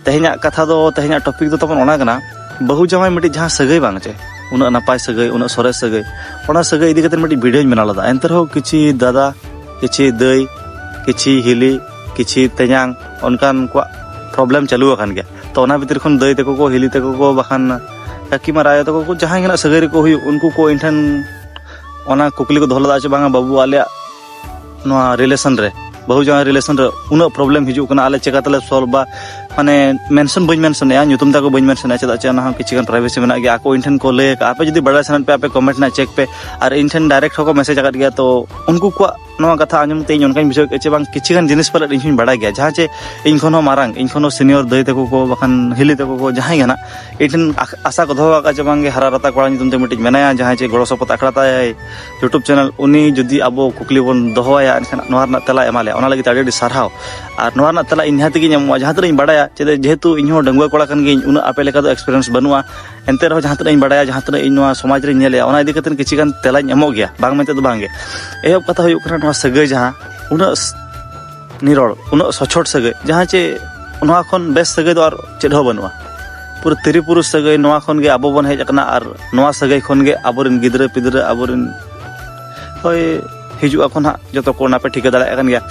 ᱛᱮᱦᱮᱧᱟᱜ ᱠᱟᱛᱷᱟ ᱫᱚ, ᱛᱮᱦᱮᱧᱟᱜ ᱴᱚᱯᱤᱠ ᱫᱚ ᱛᱟᱵᱚᱱ ᱚᱱᱟ ᱠᱟᱱᱟ, ᱵᱟᱹᱦᱩ ᱡᱟᱶᱟᱭ ᱢᱤᱫᱴᱤᱡ ᱡᱟᱦᱟᱸ ᱥᱟᱹᱜᱟᱹᱭ ᱵᱟᱝ ᱪᱮ, ᱩᱱᱟᱹᱜ ᱱᱟᱯᱟᱭ ᱥᱟᱹᱜᱟᱹᱭ, ᱩᱱᱟᱹᱜ ᱥᱚᱨᱮᱥ ᱥᱟᱹᱜᱟᱹᱭ, ᱚᱱᱟ ᱥᱟᱹᱜᱟᱹᱭ ᱤᱫᱤ ᱠᱟᱛᱮ ᱢᱤᱫᱴᱤᱡ ᱵᱷᱤᱰᱤᱭᱳᱧ ᱵᱮᱱᱟᱣ ᱞᱮᱫᱟ᱾ ᱮᱱᱛᱮ ᱨᱮᱦᱚᱸ ᱠᱤᱪᱷᱤ ᱫᱟᱫᱟ, ᱠᱤᱪᱷᱤ ᱫᱟᱹᱭ, ᱠᱤᱪᱷᱤ ᱦᱤᱞᱤ, ᱠᱤᱪᱷᱤ ᱛᱮᱧᱟᱝ, ᱚᱱᱠᱟᱱ ᱠᱚᱣᱟᱜ ᱯᱨᱚᱵᱞᱮᱢ ᱪᱟᱹᱞᱩ ᱟᱠᱟᱱ ᱜᱮᱭᱟ᱾ ᱛᱚ ᱚᱱᱟ ᱵᱷᱤᱛᱤᱨ ᱠᱷᱚᱱ ᱫᱟᱹᱭ ᱛᱟᱠᱚ ᱠᱚ, ᱦᱤᱞᱤ ᱛᱟᱠᱚ ᱠᱚ, ᱵᱟᱠᱷᱟᱱ ᱠᱟᱹᱠᱤ ᱢᱟᱨᱟ ᱟᱭᱳ ᱛᱟᱠᱚ ᱠᱚ, ᱡᱟᱦᱟᱸᱭ ᱜᱮ ᱱᱟᱜ ᱥᱟᱹᱜᱟᱹᱭ ᱨᱮᱠᱚ ᱦᱩᱭᱩᱜ, ᱩᱱᱠᱩ ᱠᱚ ᱤᱧ ᱴᱷᱮᱱ ᱚᱱᱟ ᱠᱩᱠᱞᱤ ᱠᱚ ᱫᱚᱦᱚ ᱞᱮᱫᱟ ᱪᱮ, "ᱵᱟᱝᱟ ᱵᱟᱹᱵᱩ, ᱟᱞᱮᱭᱟᱜ ᱱᱚᱣᱟ ᱨᱤᱞᱮᱥᱚᱱ ᱨᱮ, ᱵᱟᱹᱦᱩ ᱡᱟᱶᱟᱭ ᱨᱤᱞᱮᱥᱚᱱ ᱨᱮ ᱩᱱᱟᱹᱜ ᱯᱨᱚᱵᱞᱮᱢ ᱦᱤᱡᱩᱜ ᱠᱟᱱᱟ, ᱟᱞᱮ ᱪᱮᱠᱟ ᱛᱮᱞᱮ ᱥᱚᱞᱵᱷᱟ?" ᱢᱟᱱᱮ ᱢᱮᱱᱥᱚᱱ ᱵᱟᱹᱧ ᱢᱮᱱᱥᱚᱱᱮᱜᱼᱟ, ᱧᱩᱛᱩᱢ ᱛᱟᱠᱚ ᱵᱟᱹᱧ ᱢᱮᱱᱥᱚᱱᱮᱜᱼᱟ, ᱪᱮᱫᱟᱜ ᱪᱮ ᱚᱱᱟ ᱦᱚᱸ ᱠᱤᱪᱷᱩ ᱜᱟᱱ ᱯᱨᱟᱭᱵᱷᱮᱥᱤ ᱢᱮᱱᱟᱜ ᱜᱮᱭᱟ᱾ ᱟᱠᱚ ᱤᱧ ᱴᱷᱮᱱ ᱠᱚ ᱞᱟᱹᱭ ᱟᱠᱟᱫᱼᱟ, ᱟᱯᱮ ᱡᱩᱫᱤ ᱵᱟᱲᱟᱭ ᱥᱟᱱᱟᱭᱮᱫ ᱯᱮ, ᱟᱯᱮ ᱠᱚᱢᱮᱱᱴ ᱨᱮᱱᱟᱜ ᱪᱮᱠ ᱯᱮ, ᱟᱨ ᱤᱧ ᱴᱷᱮᱱ ᱰᱟᱭᱨᱮᱠᱴ ᱦᱚᱸᱠᱚ ᱢᱮᱥᱮᱡᱽ ᱟᱠᱟᱫ ᱜᱮᱭᱟ᱾ ᱛᱚ ᱩᱱᱠᱩ ᱠᱚᱣᱟᱜ ᱱᱚᱣᱟ ᱠᱟᱛᱷᱟ ᱟᱸᱡᱚᱢ ᱛᱮ ᱤᱧ ᱚᱱᱠᱟᱧ ᱵᱩᱡᱷᱟᱹᱣ ᱠᱮᱫᱼᱟ ᱪᱮ ᱵᱟᱝ, ᱠᱤᱪᱷᱩ ᱜᱟᱱ ᱡᱤᱱᱤᱥ ᱯᱟᱞᱮᱫ ᱤᱧ ᱦᱚᱸᱧ ᱵᱟᱲᱟᱭ ᱜᱮᱭᱟ, ᱡᱟᱦᱟᱸ ᱪᱮ ᱤᱧ ᱠᱷᱚᱱ ᱦᱚᱸ ᱢᱟᱨᱟᱝ, ᱤᱧ ᱠᱷᱚᱱ ᱦᱚᱸ ᱥᱤᱱᱤᱭᱚᱨ ᱫᱟᱹᱭ ᱛᱟᱠᱚ ᱠᱚ ᱵᱟᱠᱷᱟᱱ ᱦᱤᱞᱤ ᱛᱟᱠᱚ ᱠᱚ ᱡᱟᱦᱟᱸᱭ ᱜᱮ ᱱᱟᱜ, ᱤᱧ ᱴᱷᱮᱱ ᱟᱥ- ᱟᱥᱟ ᱠᱚ ᱫᱚᱦᱚ ᱟᱠᱟᱫᱼᱟ ᱪᱮ ᱵᱟᱝ ᱜᱮ ᱦᱟᱨᱟ ᱨᱟᱛᱟ ᱠᱚᱲᱟ ᱧᱩᱛᱩᱢ ᱛᱮ ᱢᱤᱫᱴᱤᱡ ᱢᱮᱱᱟᱭᱟ, ᱡᱟᱦᱟᱸᱭ ᱪᱮ ᱜᱚᱲᱚ ᱥᱚᱯᱚᱦᱚᱫ ᱟᱠᱷᱲᱟ ᱛᱟᱭ YouTube ᱪᱮᱱᱮᱞ, ᱩᱱᱤ ᱡᱩᱫᱤ ᱟᱵᱚ ᱠᱩᱠᱞᱤ ᱵᱚᱱ ᱫᱚᱦᱚ ᱟᱭᱟ, ᱮᱱᱠᱷᱟᱱ ᱱᱚᱣᱟ ᱨᱮᱱᱟᱜ ᱛᱮᱞᱟᱭ ᱮᱢᱟ ᱞᱮᱭᱟ᱾ ᱚᱱᱟ ᱞᱟᱹᱜᱤᱫ ᱛᱮ ᱟᱹᱰᱤ ᱟᱹᱰᱤ ᱥᱟᱨᱦᱟᱣ᱾ ᱟᱨ ᱱᱚᱣᱟ ᱨᱮᱱᱟᱜ ᱛᱮᱞᱟ ᱤᱧ ᱱᱤᱦᱟᱹᱛ ᱜᱤᱧ ᱮᱢᱚᱜᱼᱟ, ᱡᱟᱦᱟᱸ ᱛᱤᱱᱟᱹᱜ ᱤᱧ ᱵᱟᱲᱟᱭᱟ, ᱪᱮᱫᱟᱜ ᱡᱮᱦᱮᱛᱩ ᱤᱧ ᱦᱚᱸ ᱰᱟᱺᱜᱩᱣᱟᱹ ᱠᱚᱲᱟ ᱠᱟᱱ ᱜᱤᱭᱟᱹᱧ, ᱩᱱᱟᱹᱜ ᱟᱯᱮ ᱞᱮᱠᱟ ᱫᱚ ᱮᱠᱥᱯᱤᱨᱤᱭᱮᱱᱥ ᱵᱟᱹᱱᱩᱜᱼᱟ᱾ ᱮᱱᱛᱮ ᱨᱮᱦᱚᱸ ᱡᱟᱦᱟᱸ ᱛᱤᱱᱟᱹᱜ ᱤᱧ ᱵᱟᱲᱟᱭᱟ, ᱡᱟᱦᱟᱸ ᱛᱤᱱᱟᱹᱜ ᱤᱧ ᱱᱚᱣᱟ ᱥᱚᱢᱟᱡᱽ ᱨᱤᱧ ᱧᱮᱞᱮᱜᱼᱟ, ᱚᱱᱟ ᱤᱫᱤ ᱠᱟᱛᱮ ᱠᱤᱪᱷᱤ ᱜᱟᱱ ᱛᱮᱞᱟᱧ ᱮᱢᱚᱜ ᱜᱮᱭᱟ, ᱵᱟᱝ ᱢᱮᱱᱛᱮ ᱫᱚ ᱵᱟᱝ ᱜᱮ᱾ ᱮᱦᱚᱵ ᱠᱟᱛᱷᱟ ᱦᱩᱭᱩᱜ ᱠᱟᱱᱟ, ᱱᱚᱣᱟ ᱥᱟᱹᱜᱟᱹᱭ ᱡᱟᱦᱟᱸ ᱩᱱᱟᱹᱜ ᱥ- ᱱᱤᱨᱚᱲ, ᱩᱱᱟᱹᱜ ᱥᱚᱪᱷᱚᱴ ᱥᱟᱹᱜᱟᱹᱭ, ᱡᱟᱦᱟᱸ ᱪᱮ ᱱᱚᱣᱟ ᱠᱷᱚᱱ ᱵᱮᱥ ᱥᱟᱹᱜᱟᱹᱭ ᱫᱚ ᱟᱨ ᱪᱮᱫ ᱦᱚᱸ ᱵᱟᱹᱱᱩᱜᱼᱟ᱾ ᱯᱩᱨᱟᱹ ᱛᱤᱨᱤ ᱯᱩᱨᱩᱥ ᱥᱟᱹᱜᱟᱹᱭ, ᱱᱚᱣᱟ ᱠᱷᱚᱱ ᱜᱮ ᱟᱵᱚ ᱵᱚᱱ ᱦᱮᱡ ᱟᱠᱟᱱᱟ ᱟᱨ ᱱᱚᱣᱟ ᱥᱟᱹᱜᱟᱹᱭ ᱠᱷᱚᱱ ᱜᱮ ᱟᱵᱚᱨᱮᱱ ᱜᱤᱫᱽᱨᱟᱹ ᱯᱤᱫᱽᱨᱟᱹ, ᱟᱵᱚᱨᱮᱱ ᱦᱳᱭ ᱦᱤᱡᱩᱜ ᱟᱠᱚ ᱱᱟᱦᱟᱜ, ᱡᱚᱛᱚ ᱠᱚ ᱚᱱᱟ ᱯᱮ ᱴᱷᱤᱠᱟᱹ ᱫᱟᱲᱮᱭᱟᱜ ᱠᱟᱱ ᱜᱮᱭᱟ᱾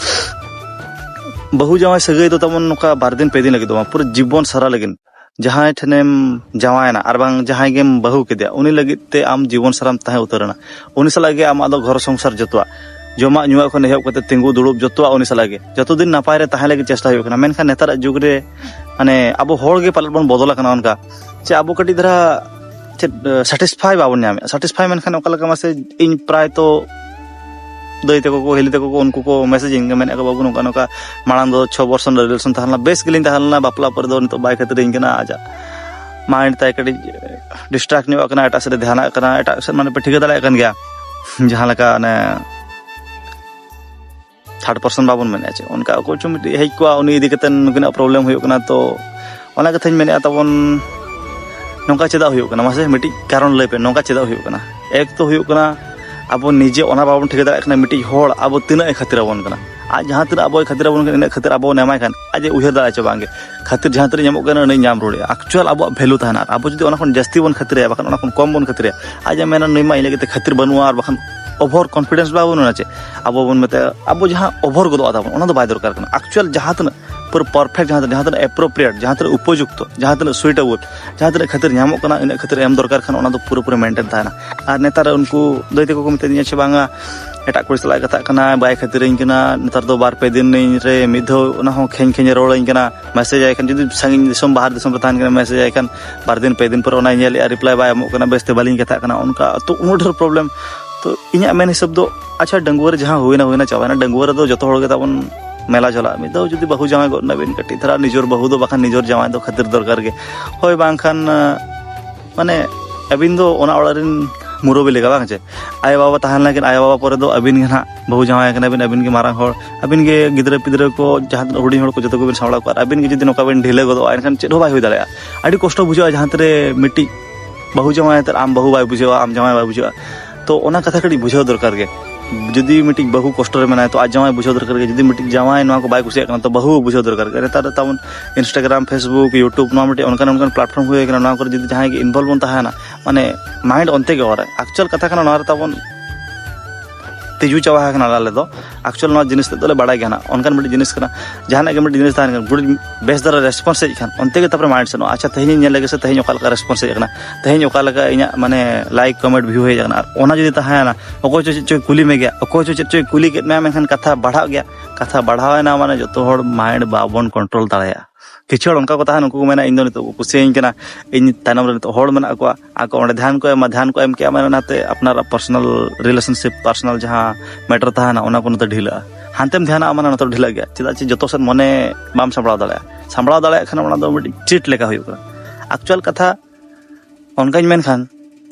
ᱵᱟᱹᱦᱩ ᱡᱟᱶᱟᱭ ᱥᱟᱹᱜᱟᱹᱭ ᱫᱚ ᱛᱟᱵᱚᱱ ᱱᱚᱝᱠᱟ ᱵᱟᱨ ᱫᱤᱱ ᱯᱮ ᱫᱤᱱ ᱞᱟᱹᱜᱤᱫ ᱫᱚ ᱵᱟᱝ, ᱯᱩᱨᱟᱹ ᱡᱤᱵᱚᱱ ᱥᱟᱨᱟ ᱞᱟᱹᱜᱤᱫ᱾ ᱡᱟᱦᱟᱸᱭ ᱴᱷᱮᱱᱮᱢ ᱡᱟᱶᱟᱭᱮᱱᱟ ᱟᱨ ᱵᱟᱝ ᱡᱟᱦᱟᱸᱭ ᱜᱮᱢ ᱵᱟᱹᱦᱩ ᱠᱮᱫᱮᱭᱟ, ᱩᱱᱤ ᱞᱟᱹᱜᱤᱫ ᱛᱮ ᱟᱢ ᱡᱤᱵᱚᱱ ᱥᱟᱨᱟᱢ ᱛᱟᱦᱮᱸ ᱩᱛᱟᱹᱨ ᱮᱱᱟ᱾ ᱩᱱᱤ ᱥᱟᱞᱟᱜ ᱜᱮ ᱟᱢᱟᱜ ᱫᱚ ᱜᱷᱚᱨ ᱥᱚᱝᱥᱟᱨ ᱡᱚᱛᱚᱣᱟᱜ, ᱡᱚᱢᱟᱜ ᱧᱩᱣᱟᱜ ᱠᱷᱚᱱ ᱮᱦᱚᱵ ᱠᱟᱛᱮ ᱛᱤᱸᱜᱩ ᱫᱩᱲᱩᱵ ᱡᱚᱛᱚᱣᱟᱜ ᱩᱱᱤ ᱥᱟᱞᱟᱜ ᱜᱮ᱾ ᱡᱚᱛᱚ ᱫᱤᱱ ᱱᱟᱯᱟᱭ ᱨᱮ ᱛᱟᱦᱮᱸ ᱞᱟᱹᱜᱤᱫ ᱪᱮᱥᱴᱟ ᱦᱩᱭᱩᱜ ᱠᱟᱱᱟ, ᱢᱮᱱᱠᱷᱟᱱ ᱱᱮᱛᱟᱨᱟᱜ ᱡᱩᱜᱽ ᱨᱮ ᱢᱟᱱᱮ ᱟᱵᱚ ᱦᱚᱲ ᱜᱮ ᱯᱟᱞᱮᱫ ᱵᱚᱱ ᱵᱚᱫᱚᱞ ᱟᱠᱟᱱᱟ ᱚᱱᱠᱟ, ᱪᱮ ᱟᱵᱚ ᱠᱟᱹᱴᱤᱡ ᱫᱷᱟᱨᱟ ᱪᱮᱫ ᱥᱟᱴᱤᱥᱯᱷᱟᱭ ᱵᱟᱵᱚᱱ ᱧᱟᱢᱮᱫᱼᱟ᱾ ᱥᱟᱴᱤᱥᱯᱷᱟᱭ ᱢᱮᱱᱠᱷᱟᱱ ᱚᱠᱟ ᱞᱮᱠᱟ ᱢᱟᱥᱮ, ᱤᱧ ᱯᱨᱟᱭ ᱛᱚ ᱫᱟᱹᱭ ᱛᱟᱠᱚ ᱠᱚ, ᱦᱤᱞᱤ ᱛᱟᱠᱚ ᱠᱚ, ᱩᱱᱠᱩ ᱠᱚ ᱢᱮᱥᱮᱡᱽ ᱤᱧ ᱠᱟᱱᱟ, ᱢᱮᱱᱮᱫ ᱠᱚ, "ᱵᱟᱹᱵᱩ, ᱱᱚᱝᱠᱟ ᱱᱚᱝᱠᱟ ᱢᱟᱲᱟᱝ ᱫᱚ ᱪᱷᱚ ᱵᱚᱨᱥᱚ ᱨᱮᱱᱟᱜ ᱨᱤᱞᱮᱥᱚᱱ ᱛᱟᱦᱮᱸ ᱞᱮᱱᱟ, ᱵᱮᱥ ᱜᱮᱞᱤᱧ ᱛᱟᱦᱮᱸ ᱞᱮᱱᱟ, ᱵᱟᱯᱞᱟ ᱯᱚᱨᱮ ᱫᱚ ᱱᱤᱛᱚᱜ ᱵᱟᱭ ᱠᱷᱟᱹᱛᱤᱨᱤᱧ ᱠᱟᱱᱟ, ᱟᱡᱟᱜ ᱢᱟᱭᱤᱱᱰ ᱛᱟᱭ ᱠᱟᱹᱴᱤᱡ ᱰᱤᱥᱴᱨᱟᱠᱴ ᱧᱚᱜ ᱠᱟᱱᱟ, ᱮᱴᱟᱜ ᱥᱮᱫ ᱮ ᱫᱷᱮᱭᱟᱱᱟᱜ ᱠᱟᱱᱟ, ᱮᱴᱟᱜ ᱥᱮᱫ ᱢᱟᱱᱮ ᱯᱮ ᱴᱷᱤᱠᱟᱹ ᱫᱟᱲᱮᱭᱟᱜ ᱠᱟᱱ ᱜᱮᱭᱟ, ᱡᱟᱦᱟᱸ ᱞᱮᱠᱟ ᱚᱱᱮ ᱛᱷᱟᱨᱰ ᱯᱟᱨᱥᱚᱱ ᱵᱟᱵᱚᱱ ᱢᱮᱱᱮᱫᱼᱟ ᱪᱮ, ᱚᱱᱠᱟ ᱚᱠᱚᱭ ᱪᱚ ᱢᱤᱫᱴᱤᱡ ᱦᱮᱡ ᱠᱚᱜᱼᱟ, ᱩᱱᱤ ᱤᱫᱤ ᱠᱟᱛᱮ ᱱᱩᱠᱤᱱᱟᱜ ᱯᱨᱚᱵᱞᱮᱢ ᱦᱩᱭᱩᱜ ᱠᱟᱱᱟ᱾ ᱛᱚ ᱚᱱᱟ ᱠᱟᱛᱷᱟᱧ ᱢᱮᱱᱮᱫᱼᱟ ᱛᱟᱵᱚᱱ, ᱱᱚᱝᱠᱟ ᱪᱮᱫᱟᱜ ᱦᱩᱭᱩᱜ ᱠᱟᱱᱟ ᱢᱟᱥᱮ? ᱢᱤᱫᱴᱤᱡ ᱠᱟᱨᱚᱱ ᱞᱟᱹᱭ ᱯᱮ, ᱱᱚᱝᱠᱟ ᱪᱮᱫᱟᱜ ᱦᱩᱭᱩᱜ ᱠᱟᱱᱟ? ᱮᱠ ᱛᱚ ᱦᱩᱭᱩᱜ ᱠᱟᱱᱟ, ᱟᱵᱚ ᱱᱤᱡᱮ ᱚᱱᱟ ᱵᱟᱵᱚᱱ ᱴᱷᱤᱠᱟᱹ ᱫᱟᱲᱮᱭᱟᱜ ᱠᱟᱱᱟ, ᱢᱤᱫᱴᱤᱡ ᱦᱚᱲ ᱟᱵᱚ ᱛᱤᱱᱟᱹᱜ ᱮ ᱠᱷᱟᱹᱛᱤᱨ ᱟᱵᱚᱱ ᱠᱟᱱᱟ᱾ ᱟᱡ ᱡᱟᱦᱟᱸ ᱛᱤᱱᱟᱹᱜ ᱟᱵᱚᱭ ᱠᱷᱟᱹᱛᱤᱨ ᱟᱵᱚᱱ ᱠᱟᱱᱟ, ᱤᱱᱟᱹᱜ ᱠᱷᱟᱹᱛᱤᱨ ᱟᱵᱚ ᱵᱚᱱ ᱮᱢᱟᱭ ᱠᱷᱟᱱ, ᱟᱡ ᱮ ᱩᱭᱦᱟᱹᱨ ᱫᱟᱲᱮᱭᱟᱜᱼᱟ ᱪᱮ ᱵᱟᱝ ᱜᱮ? ᱠᱷᱟᱹᱛᱤᱨ ᱡᱟᱦᱟᱸ ᱛᱤᱱᱟᱹᱜ ᱧᱟᱢᱚᱜ ᱠᱟᱱᱟ, ᱩᱱᱤ ᱧᱟᱢ ᱨᱩᱣᱟᱹᱲᱮᱜᱼᱟ᱾ ᱮᱠᱪᱩᱭᱟᱞ ᱟᱵᱚᱣᱟᱜ ᱵᱷᱮᱞᱩ ᱛᱟᱦᱮᱱᱟ᱾ ᱟᱨ ᱟᱵᱚ ᱡᱩᱫᱤ ᱚᱱᱟ ᱠᱷᱚᱱ ᱡᱟᱹᱥᱛᱤ ᱵᱚᱱ ᱠᱷᱟᱹᱛᱤᱨᱟᱭᱟ, ᱵᱟᱠᱷᱟᱱ ᱚᱱᱟ ᱠᱷᱚᱱ ᱠᱚᱢ ᱵᱚᱱ ᱠᱷᱟᱹᱛᱤᱨᱟᱭᱟ, ᱟᱡ ᱮ ᱢᱮᱱᱟ, "ᱱᱩᱭ ᱢᱟ ᱤᱧ ᱞᱟᱹᱜᱤᱫ ᱛᱮ ᱠᱷᱟᱹᱛᱤᱨ ᱵᱟᱹᱱᱩᱜᱼᱟ", ᱟᱨ ᱵᱟᱠᱷᱟᱱ ᱳᱵᱷᱟᱨ ᱠᱚᱱᱯᱷᱤᱰᱮᱱᱥ ᱵᱟᱵᱚᱱ ᱢᱮᱱᱟ ᱪᱮ, ᱟᱵᱚ ᱵᱚᱱ ᱢᱮᱛᱟᱭᱟ, ᱟᱵᱚ ᱡᱟᱦᱟᱸ ᱳᱵᱷᱟᱨ ᱜᱚᱫᱚᱜᱼᱟ ᱛᱟᱵᱚᱱ, ᱚᱱᱟ ᱫᱚ ᱵᱟᱭ ᱫᱚᱨᱠᱟᱨ ᱠᱟᱱᱟ᱾ ᱮᱠᱪᱩᱭᱟᱞ ᱡᱟᱦᱟᱸ ᱛᱤᱱᱟᱹᱜ ᱯᱩᱨᱟᱹ ᱯᱟᱨᱯᱷᱮᱠᱴ, ᱡᱟᱦᱟᱸ ᱛᱤᱱᱟᱹᱜ, ᱡᱟᱦᱟᱸ ᱛᱤᱱᱟᱹᱜ ᱮᱯᱨᱳᱯᱨᱤᱭᱮᱴ, ᱡᱟᱦᱟᱸ ᱛᱤᱱᱟᱹᱜ ᱩᱯᱚᱡᱩᱠᱛᱚ, ᱡᱟᱦᱟᱸ ᱛᱤᱱᱟᱹᱜ ᱥᱩᱭᱴᱮᱵᱚᱞ, ᱡᱟᱦᱟᱸ ᱛᱤᱱᱟᱹᱜ ᱠᱷᱟᱹᱛᱤᱨ ᱧᱟᱢᱚᱜ ᱠᱟᱱᱟ, ᱤᱱᱟᱹᱜ ᱠᱷᱟᱹᱛᱤᱨ ᱮᱢ ᱫᱚᱨᱠᱟᱨ ᱠᱷᱟᱱ, ᱚᱱᱟ ᱫᱚ ᱯᱩᱨᱟᱹᱯᱩᱨᱤ ᱢᱮᱱᱴᱮᱱ ᱛᱟᱦᱮᱱᱟ᱾ ᱟᱨ ᱱᱮᱛᱟᱨ ᱩᱱᱠᱩ ᱫᱟᱹᱭ ᱛᱟᱠᱚ ᱠᱚ ᱢᱮᱛᱟᱫᱤᱧᱟ ᱪᱮ ᱵᱟᱝᱟ, ᱮᱴᱟᱜ ᱠᱩᱲᱤ ᱥᱟᱞᱟᱜ ᱮ ᱠᱟᱛᱷᱟᱜ ᱠᱟᱱᱟ, ᱵᱟᱭ ᱠᱷᱟᱹᱛᱤᱨᱟᱹᱧ ᱠᱟᱱᱟ, ᱱᱮᱛᱟᱨ ᱫᱚ ᱵᱟᱨ ᱯᱮ ᱫᱤᱱ ᱨᱮ ᱢᱤᱫ ᱫᱷᱟᱣ ᱚᱱᱟ ᱦᱚᱸ ᱠᱷᱮᱧ ᱠᱷᱮᱧ ᱮ ᱨᱚᱲᱟᱹᱧ ᱠᱟᱱᱟ, ᱢᱮᱥᱮᱡᱽ ᱟᱭ ᱠᱷᱟᱱ, ᱡᱩᱫᱤ ᱥᱟᱺᱜᱤᱧ ᱫᱤᱥᱚᱢ, ᱵᱟᱦᱟᱨ ᱫᱤᱥᱚᱢ ᱨᱮ ᱛᱟᱦᱮᱱ ᱠᱟᱱᱟ, ᱢᱮᱥᱮᱡᱽ ᱟᱭ ᱠᱷᱟᱱ ᱵᱟᱨ ᱫᱤᱱ ᱯᱮ ᱫᱤᱱ ᱯᱚᱨᱮ ᱚᱱᱟᱭ ᱧᱮᱞᱮᱜᱼᱟ, ᱨᱤᱯᱞᱟᱭ ᱵᱟᱭ ᱮᱢᱚᱜ ᱠᱟᱱᱟ, ᱵᱮᱥᱛᱮ ᱵᱟᱹᱞᱤᱧ ᱠᱟᱛᱷᱟᱜ ᱠᱟᱱᱟ, ᱚᱱᱠᱟ ᱛᱚ ᱩᱱᱟᱹᱜ ᱰᱷᱮᱨ ᱯᱨᱚᱵᱞᱮᱢ᱾ ᱛᱚ ᱤᱧᱟᱹᱜ ᱢᱮᱱ ᱦᱤᱥᱟᱹᱵ ᱫᱚ ᱟᱪᱪᱷᱟ, ᱰᱟᱺᱜᱩᱣᱟᱹ ᱨᱮ ᱡᱟᱦᱟᱸ ᱦᱩᱭᱱᱟ, ᱦᱩᱭᱱᱟ, ᱪᱟᱵᱟᱭᱱᱟ᱾ ᱰᱟᱺᱜᱩᱣᱟᱹ ᱨᱮᱫᱚ ᱡᱚᱛᱚ ᱦᱚᱲ ᱜᱮ ᱛᱟᱵᱚᱱ ᱢᱮᱞᱟ ᱡᱷᱚᱞᱟ᱾ ᱢᱤᱫ ᱫᱷᱟᱣ ᱡᱩᱫᱤ ᱵᱟᱹᱦᱩ ᱡᱟᱶᱟᱭ ᱜᱚᱫ ᱱᱟᱵᱤᱱ, ᱠᱟᱹᱴᱤᱡ ᱫᱷᱟᱨᱟ ᱱᱤᱡᱚᱨ ᱵᱟᱹᱦᱩ ᱫᱚ ᱵᱟᱠᱷᱟᱱ ᱱᱤᱡᱚᱨ ᱡᱟᱶᱟᱭ ᱫᱚ ᱠᱷᱟᱹᱛᱤᱨ ᱫᱚᱨᱠᱟᱨ ᱜᱮ᱾ ᱦᱳᱭ, ᱵᱟᱝᱠᱷᱟᱱ, ᱟᱸ, ᱢᱟᱱᱮ, ᱟᱹᱵᱤᱱ ᱫᱚ ᱚᱱᱟ ᱚᱲᱟᱜ ᱨᱮᱱ ᱢᱩᱨᱚᱵᱤ ᱞᱮᱠᱟ, ᱵᱟᱝ ᱪᱮ? ᱟᱭᱳ ᱵᱟᱵᱟ ᱛᱟᱦᱮᱸ ᱞᱮᱱᱠᱤᱱ, ᱟᱭᱳ ᱵᱟᱵᱟ ᱯᱚᱨᱮ ᱫᱚ ᱟᱹᱵᱤᱱ ᱜᱮ ᱱᱟᱦᱟᱜ ᱵᱟᱹᱦᱩ ᱡᱟᱶᱟᱭ ᱠᱟᱱᱟ ᱵᱤᱱ, ᱟᱹᱵᱤᱱ ᱜᱮ ᱢᱟᱨᱟᱝ ᱦᱚᱲ, ᱟᱹᱵᱤᱱ ᱜᱮ ᱜᱤᱫᱽᱨᱟᱹ ᱯᱤᱫᱽᱨᱟᱹ ᱠᱚ, ᱡᱟᱦᱟᱸ ᱛᱤᱱᱟᱹᱜ ᱦᱩᱰᱤᱧ ᱦᱚᱲ ᱠᱚ, ᱡᱚᱛᱚ ᱠᱚᱵᱤᱱ ᱥᱟᱢᱵᱲᱟᱣ ᱠᱚᱣᱟ᱾ ᱟᱨ ᱟᱹᱵᱤᱱ ᱜᱮ ᱡᱩᱫᱤ ᱱᱚᱝᱠᱟ ᱵᱤᱱ ᱰᱷᱤᱞᱟᱹ ᱜᱚᱫᱚᱜᱼᱟ, ᱮᱱᱠᱷᱟᱱ ᱪᱮᱫ ᱦᱚᱸ ᱵᱟᱭ ᱦᱩᱭ ᱫᱟᱲᱮᱭᱟᱜᱼᱟ᱾ ᱟᱹᱰᱤ ᱠᱚᱥᱴᱚ ᱵᱩᱡᱷᱟᱹᱜᱼᱟ, ᱡᱟᱦᱟᱸ ᱛᱤᱨᱮ ᱢᱤᱫᱴᱤᱡ ᱵᱟᱹᱦᱩ ᱡᱟᱶᱟᱭ ᱟᱛᱮᱫ ᱟᱢ ᱵᱟᱹᱦᱩ ᱵᱟᱭ ᱵᱩᱡᱷᱟᱹᱣᱟ, ᱟᱢ ᱡᱟᱶᱟᱭ ᱵᱟᱭ ᱵᱩᱡᱷᱟᱹᱣᱟ᱾ ᱛᱚ, ᱚᱱᱟ ᱠᱟᱛᱷᱟ ᱠᱟᱹᱴᱤᱡ ᱵᱩᱡᱷᱟᱹᱣ ᱫᱚᱨᱠᱟᱨ ᱜᱮ᱾ ᱡᱩᱫᱤ ᱢᱤᱫᱴᱤᱡ ᱵᱟᱹᱦᱩ ᱠᱚᱥᱴᱚ ᱨᱮ ᱢᱮᱱᱟᱭ, ᱛᱚ ᱟᱡ ᱡᱟᱶᱟᱭ ᱵᱩᱡᱷᱟᱹᱣ ᱫᱚᱨᱠᱟᱨ ᱜᱮ᱾ ᱡᱩᱫᱤ ᱢᱤᱫᱴᱤᱡ ᱡᱟᱶᱟᱭ ᱱᱚᱣᱟ ᱠᱚ ᱵᱟᱭ ᱠᱩᱥᱤᱭᱟᱜ ᱠᱟᱱᱟ, ᱛᱚ ᱵᱟᱹᱦᱩ ᱵᱩᱡᱷᱟᱹᱣ ᱫᱚᱨᱠᱟᱨ ᱜᱮ᱾ ᱱᱮᱛᱟᱨ ᱫᱚ ᱛᱟᱵᱚᱱ Instagram, Facebook, YouTube, ᱱᱚᱣᱟ ᱢᱤᱫᱴᱤᱡ ᱚᱱᱠᱟᱱ ᱚᱱᱠᱟᱱ platform ᱦᱩᱭ ᱟᱠᱟᱱᱟ, ᱱᱚᱣᱟ ᱠᱚᱨᱮ ᱡᱩᱫᱤ ᱡᱟᱦᱟᱸᱭ ᱜᱮ involve ᱵᱚᱱ ᱛᱟᱦᱮᱱᱟ, ᱢᱟᱱᱮ, mind ᱚᱱᱛᱮ ᱜᱮ ᱚᱨᱟᱭ᱾ Actual ᱠᱟᱛᱷᱟ ᱠᱟᱱᱟ, ᱱᱚᱣᱟ ᱨᱮ ᱛᱟᱵᱚᱱ ᱛᱤᱡᱩ ᱪᱟᱵᱟ ᱟᱠᱟᱱᱟ ᱟᱞᱮ ᱫᱚ᱾ Actual ᱱᱚᱣᱟ ᱡᱤᱱᱤᱥ ᱛᱮᱫ ᱫᱚᱞᱮ ᱵᱟᱲᱟᱭ ᱜᱮᱭᱟ ᱱᱟᱜ, ᱚᱱᱠᱟᱱ ᱢᱤᱫᱴᱤᱡ ᱡᱤᱱᱤᱥ ᱠᱟᱱᱟ᱾ ᱡᱟᱦᱟᱱᱟᱜ ᱜᱮ ᱢᱤᱫᱴᱤᱡ ᱡᱤᱱᱤᱥ ᱛᱟᱦᱮᱱ ᱠᱷᱟᱱ, ᱜᱩᱰ ᱵᱮᱥ ᱫᱷᱟᱨᱟ response ᱦᱮᱡ ᱠᱷᱟᱱ, ᱚᱱᱛᱮ ᱜᱮ ᱛᱟᱨᱯᱚᱨᱮ mind ᱥᱮᱱᱚᱜᱼᱟ, ᱟᱪᱪᱷᱟ, ᱛᱮᱦᱮᱧ ᱤᱧ ᱧᱮᱞ ᱞᱮᱜᱮ ᱥᱮ ᱛᱮᱦᱮᱧ ᱚᱠᱟ ᱞᱮᱠᱟ response ᱦᱮᱡ ᱟᱠᱟᱱᱟ, ᱛᱮᱦᱮᱧ ᱚᱠᱟ ᱞᱮᱠᱟ ᱤᱧᱟᱹᱜ, ᱢᱟᱱᱮ, like, comment, view ᱦᱮᱡ ᱟᱠᱟᱱᱟ᱾ ᱟᱨ ᱚᱱᱟ ᱡᱩᱫᱤ ᱛᱟᱦᱮᱸᱭᱮᱱᱟ, ᱚᱠᱚᱭ ᱪᱚ ᱪᱮᱫ ᱪᱚᱭ ᱠᱩᱞᱤ ᱢᱮ ᱜᱮᱭᱟ, ᱚᱠᱚᱭ ᱪᱚ ᱪᱮᱫ ᱪᱚᱭ ᱠᱩᱞᱤ ᱠᱮᱫ ᱢᱮᱭᱟ, ᱢᱮᱱᱠᱷᱟᱱ ᱠᱟᱛᱷᱟ ᱵᱟᱲᱦᱟᱜ ᱜᱮᱭᱟ᱾ ᱠᱟᱛᱷᱟ ᱵᱟᱲᱦᱟᱣᱮᱱᱟ, ᱢᱟᱱᱮ, ᱡᱚᱛᱚ ᱦᱚᱲ mind ᱵᱟᱵᱚᱱ control ᱫᱟᱲᱮᱭᱟᱜᱼᱟ᱾ ᱠᱤᱪᱷᱩ ᱦᱚᱲ ᱚᱱᱠᱟ ᱠᱚ ᱛᱟᱦᱮᱱ, ᱩᱱᱠᱩ ᱠᱚ ᱢᱮᱱᱟ, "ᱤᱧ ᱫᱚ ᱱᱤᱛᱚᱜ ᱠᱚ ᱠᱩᱥᱤᱭᱟᱹᱧ ᱠᱟᱱᱟ, ᱤᱧ ᱛᱟᱭᱱᱚᱢ ᱨᱮ ᱱᱤᱛᱚᱜ ᱦᱚᱲ ᱢᱮᱱᱟᱜ ᱠᱚᱣᱟ", ᱟᱠᱚ ᱚᱸᱰᱮ ᱫᱷᱮᱭᱟᱱ ᱠᱚ ᱮᱢᱟ, ᱫᱷᱮᱭᱟᱱ ᱠᱚ ᱮᱢ ᱠᱮᱜᱼᱟ, ᱢᱟᱱᱮ ᱚᱱᱟᱛᱮ ᱟᱯᱱᱟᱨᱟᱜ personal relationship, personal ᱡᱟᱦᱟᱸ matter ᱛᱟᱦᱮᱱᱟ, ᱚᱱᱟ ᱠᱚ ᱱᱚᱛᱮ ᱰᱷᱤᱞᱟᱹᱜᱼᱟ᱾ ᱦᱟᱱᱛᱮᱢ ᱫᱷᱮᱭᱟᱱᱟᱜᱼᱟ, ᱢᱟᱱᱮ ᱱᱚᱛᱮ ᱰᱷᱤᱞᱟᱹᱜ ᱜᱮᱭᱟ᱾ ᱪᱮᱫᱟᱜ ᱪᱮ ᱡᱚᱛᱚ ᱥᱮᱫ ᱢᱚᱱᱮ ᱵᱟᱢ ᱥᱟᱢᱵᱲᱟᱣ ᱫᱟᱲᱮᱭᱟᱜᱼᱟ᱾ ᱥᱟᱢᱵᱲᱟᱣ ᱫᱟᱲᱮᱭᱟᱜ ᱠᱷᱟᱱ, ᱚᱱᱟ ᱫᱚ ᱢᱤᱫᱴᱤᱡ cheat ᱞᱮᱠᱟ ᱦᱩᱭᱩᱜ ᱠᱟᱱᱟ᱾ Actual ᱠᱟᱛᱷᱟ ᱚᱱᱠᱟᱧ ᱢᱮᱱᱠᱷᱟᱱ,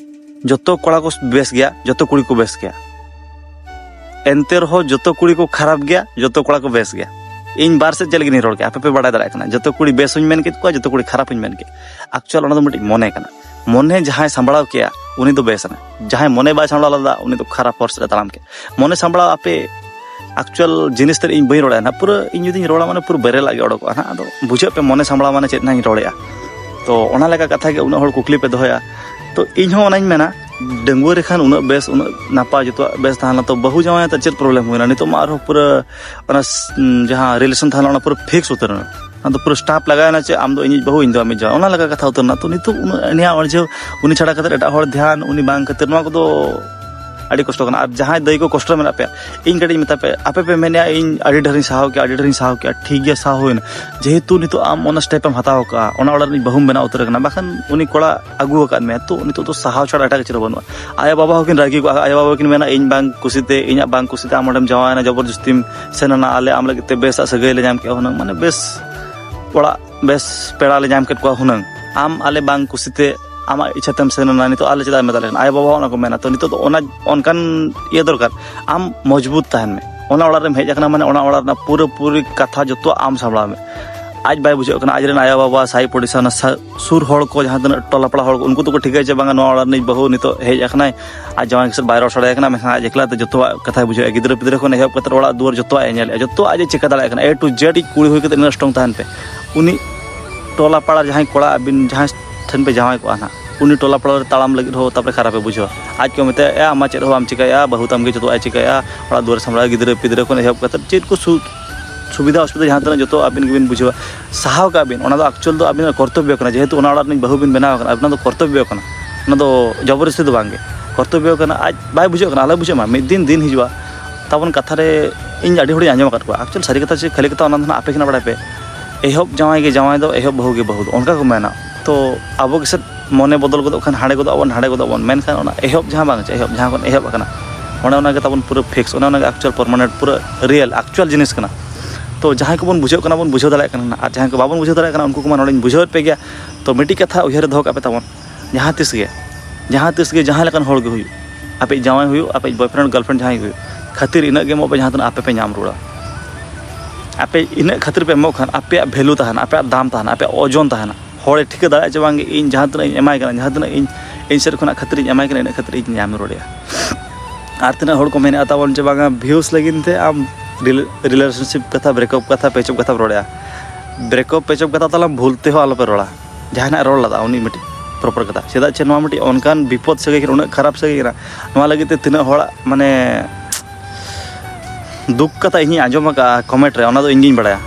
ᱡᱚᱛᱚ ᱠᱚᱲᱟ ᱠᱚ ᱵᱮᱥ ᱜᱮᱭᱟ, ᱡᱚᱛᱚ ᱠᱩᱲᱤ ᱠᱚ ᱵᱮᱥ ᱜᱮᱭᱟ᱾ ᱮᱱᱛᱮ ᱨᱮᱦᱚᱸ ᱡᱚᱛᱚ ᱠᱩᱲᱤ ᱠᱚ ᱠᱷᱟᱨᱟᱯ ᱜᱮᱭᱟ, ᱡᱚᱛᱚ ᱠᱚᱲᱟ ᱠᱚ ᱵᱮᱥ ᱜᱮᱭᱟ᱾ ᱤᱧ ᱵᱟᱨ ᱥᱮᱫ ᱪᱮᱫ ᱞᱟᱹᱜᱤᱫ ᱤᱧ ᱨᱚᱲ ᱠᱮᱜᱼᱟ, ᱟᱯᱮ ᱯᱮ ᱵᱟᱲᱟᱭ ᱫᱟᱲᱮᱭᱟᱜ ᱠᱟᱱᱟ᱾ ᱡᱚᱛᱚ ᱠᱩᱲᱤ ᱵᱮᱥ ᱦᱚᱸᱧ ᱢᱮᱱ ᱠᱮᱫ ᱠᱚᱣᱟ, ᱡᱚᱛᱚ ᱠᱩᱲᱤ ᱠᱷᱟᱨᱟᱯ ᱦᱚᱸᱧ ᱢᱮᱱ ᱠᱮᱫ᱾ Actual ᱚᱱᱟ ᱫᱚ ᱢᱤᱫᱴᱤᱡ ᱢᱚᱱᱮ ᱠᱟᱱᱟ᱾ ᱢᱚᱱᱮ ᱡᱟᱦᱟᱸᱭ ᱥᱟᱢᱵᱲᱟᱣ ᱠᱮᱜᱼᱟ, ᱩᱱᱤ ᱫᱚ ᱵᱮᱥ ᱮᱱᱟ᱾ ᱡᱟᱦᱟᱸᱭ ᱢᱚᱱᱮ ᱵᱟᱭ ᱥᱟᱢᱵᱲᱟᱣ ᱞᱮᱫᱟ, ᱩᱱᱤ ᱫᱚ ᱠᱷᱟᱨᱟᱯ ᱦᱚᱨ ᱥᱮᱫ ᱮ ᱛᱟᱲᱟᱢ ᱠᱮᱜᱼᱟ᱾ ᱢᱚᱱᱮ ᱥᱟᱢᱵᱲᱟᱣ ᱟᱯᱮ, actual ᱡᱤᱱᱤᱥ ᱛᱮᱫ ᱤᱧ ᱵᱟᱹᱧ ᱨᱚᱲᱟ ᱱᱟᱜ, ᱯᱩᱨᱟᱹ ᱤᱧ ᱡᱩᱫᱤᱧ ᱨᱚᱲᱟ, ᱢᱟᱱᱮ, ᱯᱩᱨᱟᱹ ᱵᱮᱨᱮᱞᱟᱜ ᱜᱮ ᱚᱰᱚᱠᱚᱜᱼᱟ ᱱᱟᱜ᱾ ᱟᱫᱚ ᱵᱩᱡᱷᱟᱹᱜ ᱯᱮ, ᱢᱚᱱᱮ ᱥᱟᱢᱵᱲᱟᱣ ᱢᱟᱱᱮ ᱪᱮᱫ ᱱᱟᱜ ᱤᱧ ᱨᱚᱲᱮᱜᱼᱟ᱾ ᱛᱚ, ᱚᱱᱟ ᱞᱮᱠᱟ ᱠᱟᱛᱷᱟ ᱜᱮ ᱩᱱᱟᱹᱜ ᱦᱚᱲ ᱠᱩᱠᱞᱤ ᱯᱮ ᱫᱚᱦᱚᱭᱟ᱾ ᱛᱚ, ᱤᱧ ᱦᱚᱸ ᱚᱱᱟᱧ ᱢᱮᱱᱟ, ᱰᱟᱺᱜᱩᱣᱟᱹ ᱨᱮᱠᱷᱟᱱ ᱩᱱᱟᱹᱜ ᱵᱮᱥ, ᱩᱱᱟᱹᱜ ᱱᱟᱯᱟᱭ, ᱡᱚᱛᱚᱣᱟᱜ ᱵᱮᱥ ᱛᱟᱦᱮᱸ ᱞᱮᱱᱟ, ᱛᱚ ᱵᱟᱹᱦᱩ ᱡᱟᱶᱟᱭ ᱟᱛᱮ ᱪᱮᱫ problem ᱦᱩᱭᱱᱟ? ᱱᱤᱛᱚᱜ ᱢᱟ ᱟᱨᱦᱚᱸ ᱯᱩᱨᱟᱹ ᱚᱱᱟ ᱥ-, ᱡᱟᱦᱟᱸ relation ᱛᱟᱦᱮᱸ ᱞᱮᱱᱟ, ᱚᱱᱟ ᱯᱩᱨᱟᱹ fix ᱩᱛᱟᱹᱨ ᱮᱱᱟ᱾ ᱟᱫᱚ ᱯᱩᱨᱟᱹ stamp ᱞᱟᱜᱟᱣ ᱮᱱᱟ ᱪᱮ ᱟᱢ ᱫᱚ ᱤᱧᱤᱡ ᱵᱟᱹᱦᱩ, ᱤᱧ ᱫᱚ ᱟᱢᱤᱡ ᱡᱟᱶᱟᱭ, ᱚᱱᱟ ᱞᱮᱠᱟ ᱠᱟᱛᱷᱟ ᱩᱛᱟᱹᱨ ᱮᱱᱟ᱾ ᱛᱚ, ᱱᱤᱛᱚᱜ ᱩᱱᱟᱹᱜ ᱩᱱᱤᱭᱟᱜ ᱚᱨᱡᱚ, ᱩᱱᱤ ᱪᱷᱟᱲᱟ ᱠᱟᱛᱮ ᱮᱴᱟᱜ ᱦᱚᱲ ᱫᱷᱮᱭᱟᱱ, ᱩᱱᱤ ᱵᱟᱝ ᱠᱷᱟᱹᱛᱤᱨ, ᱱᱚᱣᱟ ᱠᱚᱫᱚ ᱟᱹᱰᱤ ᱠᱚᱥᱴᱚ ᱠᱟᱱᱟ᱾ ᱟᱨ ᱡᱟᱦᱟᱸᱭ ᱫᱟᱹᱭ ᱠᱚ ᱠᱚᱥᱴᱚ ᱢᱮᱱᱟᱜ ᱯᱮᱭᱟ, ᱤᱧ ᱠᱟᱹᱴᱤᱡ ᱤᱧ ᱢᱮᱛᱟ ᱯᱮᱭᱟ, ᱟᱯᱮ ᱯᱮ ᱢᱮᱱᱮᱜᱼᱟ ᱤᱧ ᱟᱹᱰᱤ ᱰᱷᱮᱨᱤᱧ ᱥᱟᱦᱟᱣ ᱠᱮᱜᱼᱟ, ᱟᱹᱰᱤ ᱰᱷᱮᱨᱤᱧ ᱥᱟᱦᱟᱣ ᱠᱮᱜᱼᱟ, ᱴᱷᱤᱠ ᱜᱮᱭᱟ, ᱥᱟᱦᱟᱣ ᱦᱩᱭᱱᱟ᱾ ᱡᱮᱦᱮᱛᱩ ᱱᱤᱛᱚᱜ ᱟᱢ ᱚᱱᱟ step ᱮᱢ ᱦᱟᱛᱟᱣ ᱠᱟᱜᱼᱟ, ᱚᱱᱟ ᱚᱲᱟᱜ ᱨᱤᱱᱤᱡ ᱵᱟᱹᱦᱩᱢ ᱵᱮᱱᱟᱣ ᱩᱛᱟᱹᱨ ᱟᱠᱟᱱᱟ, ᱵᱟᱠᱷᱟᱱ ᱩᱱᱤ ᱠᱚᱲᱟ ᱟᱹᱜᱩ ᱟᱠᱟᱫ ᱢᱮᱭᱟ, ᱛᱚ ᱱᱤᱛᱚᱜ ᱫᱚ ᱥᱟᱦᱟᱣ ᱪᱷᱟᱲᱟ ᱮᱴᱟᱜ ᱠᱤᱪᱷᱩ ᱫᱚ ᱵᱟᱹᱱᱩᱜᱼᱟ᱾ ᱟᱭᱳᱼᱵᱟᱵᱟ ᱦᱚᱸᱠᱤᱱ ᱨᱟᱹᱜᱤ ᱠᱚᱜᱼᱟ, ᱟᱭᱳᱼᱵᱟᱵᱟ ᱠᱤᱱ ᱢᱮᱱᱟ, "ᱤᱧ ᱵᱟᱝ ᱠᱩᱥᱤᱛᱮ, ᱤᱧᱟᱹᱜ ᱵᱟᱝ ᱠᱩᱥᱤᱛᱮ ᱟᱢ ᱚᱸᱰᱮᱢ ᱡᱟᱶᱟᱭᱮᱱᱟ, ᱡᱚᱵᱚᱨ ᱡᱚᱥᱛᱤᱢ ᱥᱮᱱ ᱮᱱᱟ, ᱟᱞᱮ ᱟᱢ ᱞᱟᱹᱜᱤᱫ ᱛᱮ ᱵᱮᱥᱟᱜ ᱥᱟᱹᱜᱟᱹᱭ ᱞᱮ ᱧᱟᱢ ᱠᱮᱜᱼᱟ ᱦᱩᱱᱟᱹᱝ, ᱢᱟᱱᱮ ᱵᱮᱥ ᱚᱲᱟᱜ ᱵᱮᱥ ᱯᱮᱲᱟ ᱞᱮ ᱧᱟᱢ ᱠᱮᱫ ᱠᱚᱣᱟ ᱦᱩᱱᱟᱹᱝ, ᱟᱢ ᱟᱞᱮ ᱵᱟᱝ ᱠᱩᱥᱤᱛᱮ ᱟᱢᱟᱜ ᱤᱪᱪᱷᱟᱹ ᱛᱮᱢ ᱥᱮᱱ ᱮᱱᱟ, ᱱᱤᱛᱚᱜ ᱟᱞᱮ ᱪᱮᱫᱟᱜ ᱮᱢ ᱢᱮᱛᱟ ᱞᱮ ᱠᱟᱱᱟ?" ᱟᱭᱳᱼᱵᱟᱵᱟ ᱦᱚᱸ ᱚᱱᱟ ᱠᱚ ᱢᱮᱱᱟ᱾ ᱛᱚ ᱱᱤᱛᱚᱜ ᱫᱚ ᱚᱱᱟ ᱚᱱᱠᱟᱱ ᱤᱭᱟᱹ ᱫᱚᱨᱠᱟᱨ, ᱟᱢ ᱢᱚᱡᱽᱵᱩᱛ ᱛᱟᱦᱮᱱ ᱢᱮ᱾ ᱚᱱᱟ ᱚᱲᱟᱜ ᱨᱮᱢ ᱦᱮᱡ ᱟᱠᱟᱱᱟ, ᱢᱟᱱᱮ ᱚᱱᱟ ᱚᱲᱟᱜ ᱨᱮᱱᱟᱜ ᱯᱩᱨᱟᱹ ᱯᱩᱨᱤ ᱠᱟᱛᱷᱟ ᱡᱚᱛᱚ ᱟᱢ ᱥᱟᱢᱵᱲᱟᱣ ᱢᱮ᱾ ᱟᱡ ᱵᱟᱭ ᱵᱩᱡᱷᱟᱹᱣ ᱠᱟᱱᱟ, ᱟᱡᱨᱮᱱ ᱟᱭᱳᱼᱵᱟᱵᱟ, ᱥᱟᱭ ᱯᱚᱲᱤᱥᱟ, ᱚᱱᱟ ᱥᱟ- ᱥᱩᱨ ᱦᱚᱲ ᱠᱚ, ᱡᱟᱦᱟᱸ ᱛᱤᱱᱟᱹᱜ ᱴᱚᱞᱟ ᱯᱟᱲᱟ ᱦᱚᱲ ᱠᱚ, ᱩᱱᱠᱩ ᱫᱚᱠᱚ ᱴᱷᱤᱠᱟᱹᱭᱟ ᱡᱮ ᱵᱟᱝᱟ, ᱱᱚᱣᱟ ᱚᱲᱟᱜ ᱨᱤᱱᱤᱡ ᱵᱟᱹᱦᱩ ᱱᱤᱛᱚᱜ ᱦᱮᱡ ᱟᱠᱟᱱᱟᱭ, ᱟᱡ ᱡᱟᱶᱟᱭ ᱜᱮᱥᱮ ᱵᱟᱭ ᱨᱚᱲ ᱥᱟᱰᱮ ᱟᱠᱟᱱᱟ, ᱢᱮᱱᱠᱷᱟᱱ ᱟᱡ ᱮᱠᱞᱟ ᱛᱮ ᱡᱚᱛᱚᱣᱟᱜ ᱠᱟᱛᱷᱟᱭ ᱵᱩᱡᱷᱟᱹᱣᱮᱫᱼᱟ᱾ ᱜᱤᱫᱽᱨᱟᱹ ᱯᱤᱫᱽᱨᱟᱹ ᱠᱷᱚᱱ ᱮᱦᱚᱵ ᱠᱟᱛᱮ ᱚᱲᱟᱜ ᱫᱩᱣᱟᱹᱨ ᱡᱚᱛᱚᱣᱟᱜ ᱮ ᱧᱮᱞᱮᱫᱼᱟ, ᱡᱚᱛᱚᱣᱟᱜ ᱟᱡ ᱮ ᱪᱤᱠᱟᱹ ᱫᱟᱲᱮᱭᱟᱜ ᱠᱟᱱᱟ᱾ A to Z ᱤᱡ ᱠᱩᱲᱤ ᱦᱩᱭ ᱠᱟᱛᱮ ᱤᱱᱟᱹᱜ strong ᱛᱟᱦᱮᱱ ᱯᱮ᱾ ᱩᱱᱤ ᱴᱚᱞᱟ ᱯᱟᱲᱟ ᱡᱟᱦᱟᱸᱭ ᱠᱚᱲᱟ ᱟᱹᱵᱤᱱ ᱡᱟᱦᱟᱸᱭ ᱴᱷᱮᱱ ᱯᱮ ᱡᱟᱶᱟᱭ ᱠᱚᱜᱼᱟ ᱱᱟᱦᱟᱜ, ᱩᱱᱤ ᱴᱚᱞᱟ ᱯᱟᱲᱟ ᱨᱮ ᱛᱟᱲᱟᱢ ᱞᱟᱹᱜᱤᱫ ᱦᱚᱸ ᱛᱟᱯᱚᱨᱮ ᱠᱷᱟᱨᱟᱯ ᱮ ᱵᱩᱡᱷᱟᱹᱣᱟ᱾ ᱟᱡ ᱠᱚ ᱢᱮᱛᱟᱭᱟ, "ᱮ, ᱟᱢ ᱢᱟ ᱪᱮᱫ ᱦᱚᱸ ᱵᱟᱢ ᱪᱤᱠᱟᱹᱭᱟ, ᱵᱟᱹᱦᱩ ᱛᱟᱢ ᱜᱮ ᱡᱚᱛᱚᱣᱟᱜ ᱮ ᱪᱤᱠᱟᱹᱭᱟ, ᱚᱲᱟᱜ ᱫᱩᱣᱟᱹᱨ ᱥᱟᱢᱵᱲᱟᱣ, ᱜᱤᱫᱽᱨᱟᱹ ᱯᱤᱫᱽᱨᱟᱹ ᱠᱷᱚᱱ ᱮᱦᱚᱵ ᱠᱟᱛᱮ ᱪᱮᱫ ᱠᱚ ᱥᱩ-, ᱥᱩᱵᱤᱫᱷᱟ ᱚᱥᱩᱵᱤᱫᱷᱟ ᱡᱟᱦᱟᱸ ᱛᱤᱱᱟᱹᱜ ᱡᱚᱛᱚ ᱟᱹᱵᱤᱱ ᱜᱮᱵᱤᱱ ᱵᱩᱡᱷᱟᱹᱣᱟ, ᱥᱟᱦᱟᱣ ᱠᱟᱜ ᱵᱤᱱ, ᱚᱱᱟ ᱫᱚ actual ᱫᱚ ᱟᱹᱵᱤᱱᱟᱜ ᱠᱚᱨᱛᱚᱵᱵᱚ ᱠᱟᱱᱟ, ᱡᱮᱦᱮᱛᱩ ᱚᱱᱟ ᱚᱲᱟᱜ ᱨᱤᱱᱤᱡ ᱵᱟᱹᱦᱩ ᱵᱤᱱ ᱵᱮᱱᱟᱣ ᱟᱠᱟᱱᱟ, ᱟᱹᱵᱤᱱᱟᱜ ᱫᱚ ᱠᱚᱨᱛᱚᱵᱵᱚ ᱠᱟᱱᱟ, ᱚᱱᱟ ᱫᱚ ᱡᱚᱵᱚᱨᱫᱚᱥᱛᱤ ᱫᱚ ᱵᱟᱝ ᱜᱮ, ᱠᱚᱨᱛᱚᱵᱵᱚ ᱠᱟᱱᱟ᱾ ᱟᱡ ᱵᱟᱭ ᱵᱩᱡᱷᱟᱹᱜ ᱠᱟᱱᱟ, ᱟᱞᱚᱭ ᱵᱩᱡᱷᱟᱹᱜ ᱢᱟ, ᱢᱤᱫ ᱫᱤᱱ ᱫᱤᱱ ᱦᱤᱡᱩᱜᱼᱟ, ᱛᱟᱵᱚᱱ ᱠᱟᱛᱷᱟ ᱨᱮ ᱤᱧ ᱟᱹᱰᱤ ᱦᱚᱲᱤᱧ ᱟᱸᱡᱚᱢ ᱟᱠᱟᱫ ᱠᱚᱣᱟ, actual ᱥᱟᱹᱨᱤ ᱠᱟᱛᱷᱟ ᱪᱮ ᱠᱷᱟᱹᱞᱤ ᱠᱟᱛᱷᱟ, ᱚᱱᱟ ᱫᱚ ᱱᱟᱦᱟᱜ ᱟᱯᱮ ᱜᱮ ᱱᱟᱜ ᱵᱟᱲᱟᱭ ᱯᱮ, ᱮᱦᱚᱵ ᱡᱟᱶᱟᱭ ᱜᱮ ᱡᱟᱶᱟᱭ ᱫᱚ, ᱮᱦᱚᱵ ᱵᱟᱹᱦᱩ ᱜᱮ ᱵᱟᱹᱦᱩ ᱫᱚ, ᱚᱱᱠᱟ ᱠᱚ ᱢᱮᱱᱟ᱾ ᱛᱚ ᱟᱵᱚ ᱜᱮᱥᱮ ᱢᱚᱱᱮ ᱵᱚᱫᱚᱞ ᱜᱚᱫᱚᱜ ᱠᱷᱟᱱ ᱦᱟᱸᱰᱮ ᱜᱚᱫᱚᱜ ᱟᱵᱚᱱ, ᱱᱟᱸᱰᱮ ᱜᱚᱫᱚᱜ ᱟᱵᱚᱱ, ᱢᱮᱱᱠᱷᱟᱱ ᱚᱱᱟ ᱮᱦᱚᱵ ᱡᱟᱦᱟᱸ ᱵᱟᱝ ᱪᱮ, ᱮᱦᱚᱵ ᱡᱟᱦᱟᱸ ᱠᱷᱚᱱ ᱮᱦᱚᱵ ᱟᱠᱟᱱᱟ, ᱚᱱᱮ ᱚᱱᱟ ᱜᱮ ᱛᱟᱵᱚᱱ ᱯᱩᱨᱟᱹ fix, ᱚᱱᱮ ᱚᱱᱟ ᱜᱮ actual permanent, ᱯᱩᱨᱟᱹ real actual ᱡᱤᱱᱤᱥ ᱠᱟᱱᱟ᱾ ᱛᱚ ᱡᱟᱦᱟᱸᱭ ᱠᱚᱵᱚᱱ ᱵᱩᱡᱷᱟᱹᱜ ᱠᱟᱱᱟ ᱵᱚᱱ, ᱵᱩᱡᱷᱟᱹᱣ ᱫᱟᱲᱮᱭᱟᱜ ᱠᱟᱱᱟ, ᱟᱨ ᱡᱟᱦᱟᱸᱭ ᱠᱚ ᱵᱟᱵᱚᱱ ᱵᱩᱡᱷᱟᱹᱣ ᱫᱟᱲᱮᱭᱟᱜ ᱠᱟᱱᱟ, ᱩᱱᱠᱩ ᱠᱚᱢᱟ ᱱᱚᱰᱮᱧ ᱵᱩᱡᱷᱟᱹᱣᱮᱫ ᱯᱮ ᱜᱮᱭᱟ᱾ ᱛᱚ ᱢᱤᱫᱴᱤᱡ ᱠᱟᱛᱷᱟ ᱩᱭᱦᱟᱹᱨ ᱨᱮ ᱫᱚᱦᱚ ᱠᱟᱜ ᱯᱮ ᱛᱟᱵᱚᱱ, ᱡᱟᱦᱟᱸ ᱛᱤᱥ ᱜᱮ, ᱡᱟᱦᱟᱸ ᱛᱤᱥ ᱜᱮ ᱡᱟᱦᱟᱸ ᱞᱮᱠᱟᱱ ᱦᱚᱲ ᱜᱮ ᱦᱩᱭᱩᱜ, ᱟᱯᱮ ᱡᱟᱶᱟᱭ ᱦᱩᱭᱩᱜ, ᱟᱯᱮ boyfriend girlfriend ᱡᱟᱦᱟᱸᱭ ᱜᱮ ᱦᱩᱭᱩᱜ, ᱠᱷᱟᱹᱛᱤᱨ ᱤᱱᱟᱹᱜ ᱜᱮ ᱮᱢᱚᱜ ᱯᱮ ᱡᱟᱦᱟᱸ ᱛᱤᱱᱟᱹᱜ ᱟᱯᱮ ᱯᱮ ᱧᱟᱢ ᱨᱩᱣᱟᱹᱲᱟ᱾ ᱟᱯᱮ ᱤᱱᱟᱹᱜ ᱠᱷᱟᱹᱛᱤᱨ ᱯᱮ ᱮᱢᱚᱜ ᱠᱷᱟᱱ ᱟᱯᱮᱭᱟᱜ value ᱛᱟᱦᱮᱱᱟ, ᱟᱯᱮᱭᱟᱜ ᱫᱟᱢ ᱛᱟᱦᱮᱱᱟ, ᱟᱯᱮᱭᱟᱜ ᱳᱡᱚᱱ ᱛᱟᱦᱮᱱᱟ᱾ ᱦᱚᱲᱮ ᱴᱷᱤᱠᱟᱹ ᱫᱟᱲᱮᱭᱟᱜᱼᱟ ᱡᱮ ᱵᱟᱝ ᱤᱧ ᱡᱟᱦᱟᱸ ᱛᱤᱱᱟᱹᱜ ᱤᱧ ᱮᱢᱟᱭ ᱠᱟᱱᱟ, ᱡᱟᱦᱟᱸ ᱛᱤᱱᱟᱹᱜ ᱤᱧ, ᱤᱧ ᱥᱮᱫ ᱠᱷᱚᱱᱟᱜ ᱠᱷᱟᱹᱛᱤᱨ ᱤᱧ ᱮᱢᱟᱭ ᱠᱟᱱᱟ, ᱤᱱᱟᱹᱜ ᱠᱷᱟᱹᱛᱤᱨ ᱤᱧ ᱧᱟᱢ ᱨᱩᱣᱟᱹᱲᱮᱭᱟ᱾ ᱟᱨ ᱛᱤᱱᱟᱹᱜ ᱦᱚᱲ ᱠᱚ ᱢᱮᱱᱮᱫᱼᱟ ᱛᱟᱵᱚᱱ ᱡᱮ ᱵᱟᱝᱟ views ᱞᱟᱹᱜᱤᱫ ᱛᱮ ᱟᱢ rela-, relationship ᱠᱟᱛᱷᱟ, breakup ᱠᱟᱛᱷᱟ, patch up ᱠᱟᱛᱷᱟᱢ ᱨᱚᱲᱮᱫᱼᱟ᱾ Breakup patch up ᱠᱟᱛᱷᱟ ᱛᱟᱞᱟᱝ ᱵᱷᱩᱞ ᱛᱮᱦᱚᱸ ᱟᱞᱚᱯᱮ ᱨᱚᱲᱟ᱾ ᱡᱟᱦᱟᱱᱟᱜ ᱨᱚᱲ ᱞᱟᱫᱟ ᱩᱱᱤ ᱢᱤᱫᱴᱤᱡ proper ᱠᱟᱛᱷᱟ᱾ ᱪᱮᱫᱟᱜ ᱪᱮ ᱱᱚᱣᱟ ᱢᱤᱫᱴᱤᱡ ᱚᱱᱠᱟᱱ ᱵᱤᱯᱚᱫ ᱥᱟᱹᱜᱟᱹᱭ ᱠᱟᱱᱟ, ᱩᱱᱟᱹᱜ ᱠᱷᱟᱨᱟᱯ ᱥᱟᱹᱜᱟᱹᱭ ᱠᱟᱱᱟ, ᱱᱚᱣᱟ ᱞᱟᱹᱜᱤᱫ ᱛᱮ ᱛᱤᱱᱟᱹᱜ ᱦᱚᱲᱟᱜ ᱢᱟᱱᱮ ᱫᱩᱠ ᱠᱟᱛᱷᱟ ᱤᱧᱤᱧ ᱟᱸᱡᱚᱢ ᱟᱠᱟᱫᱼᱟ comment ᱨᱮ, ᱚᱱᱟ ᱫᱚ ᱤᱧᱜᱤᱧ ᱵᱟᱲᱟᱭᱟ᱾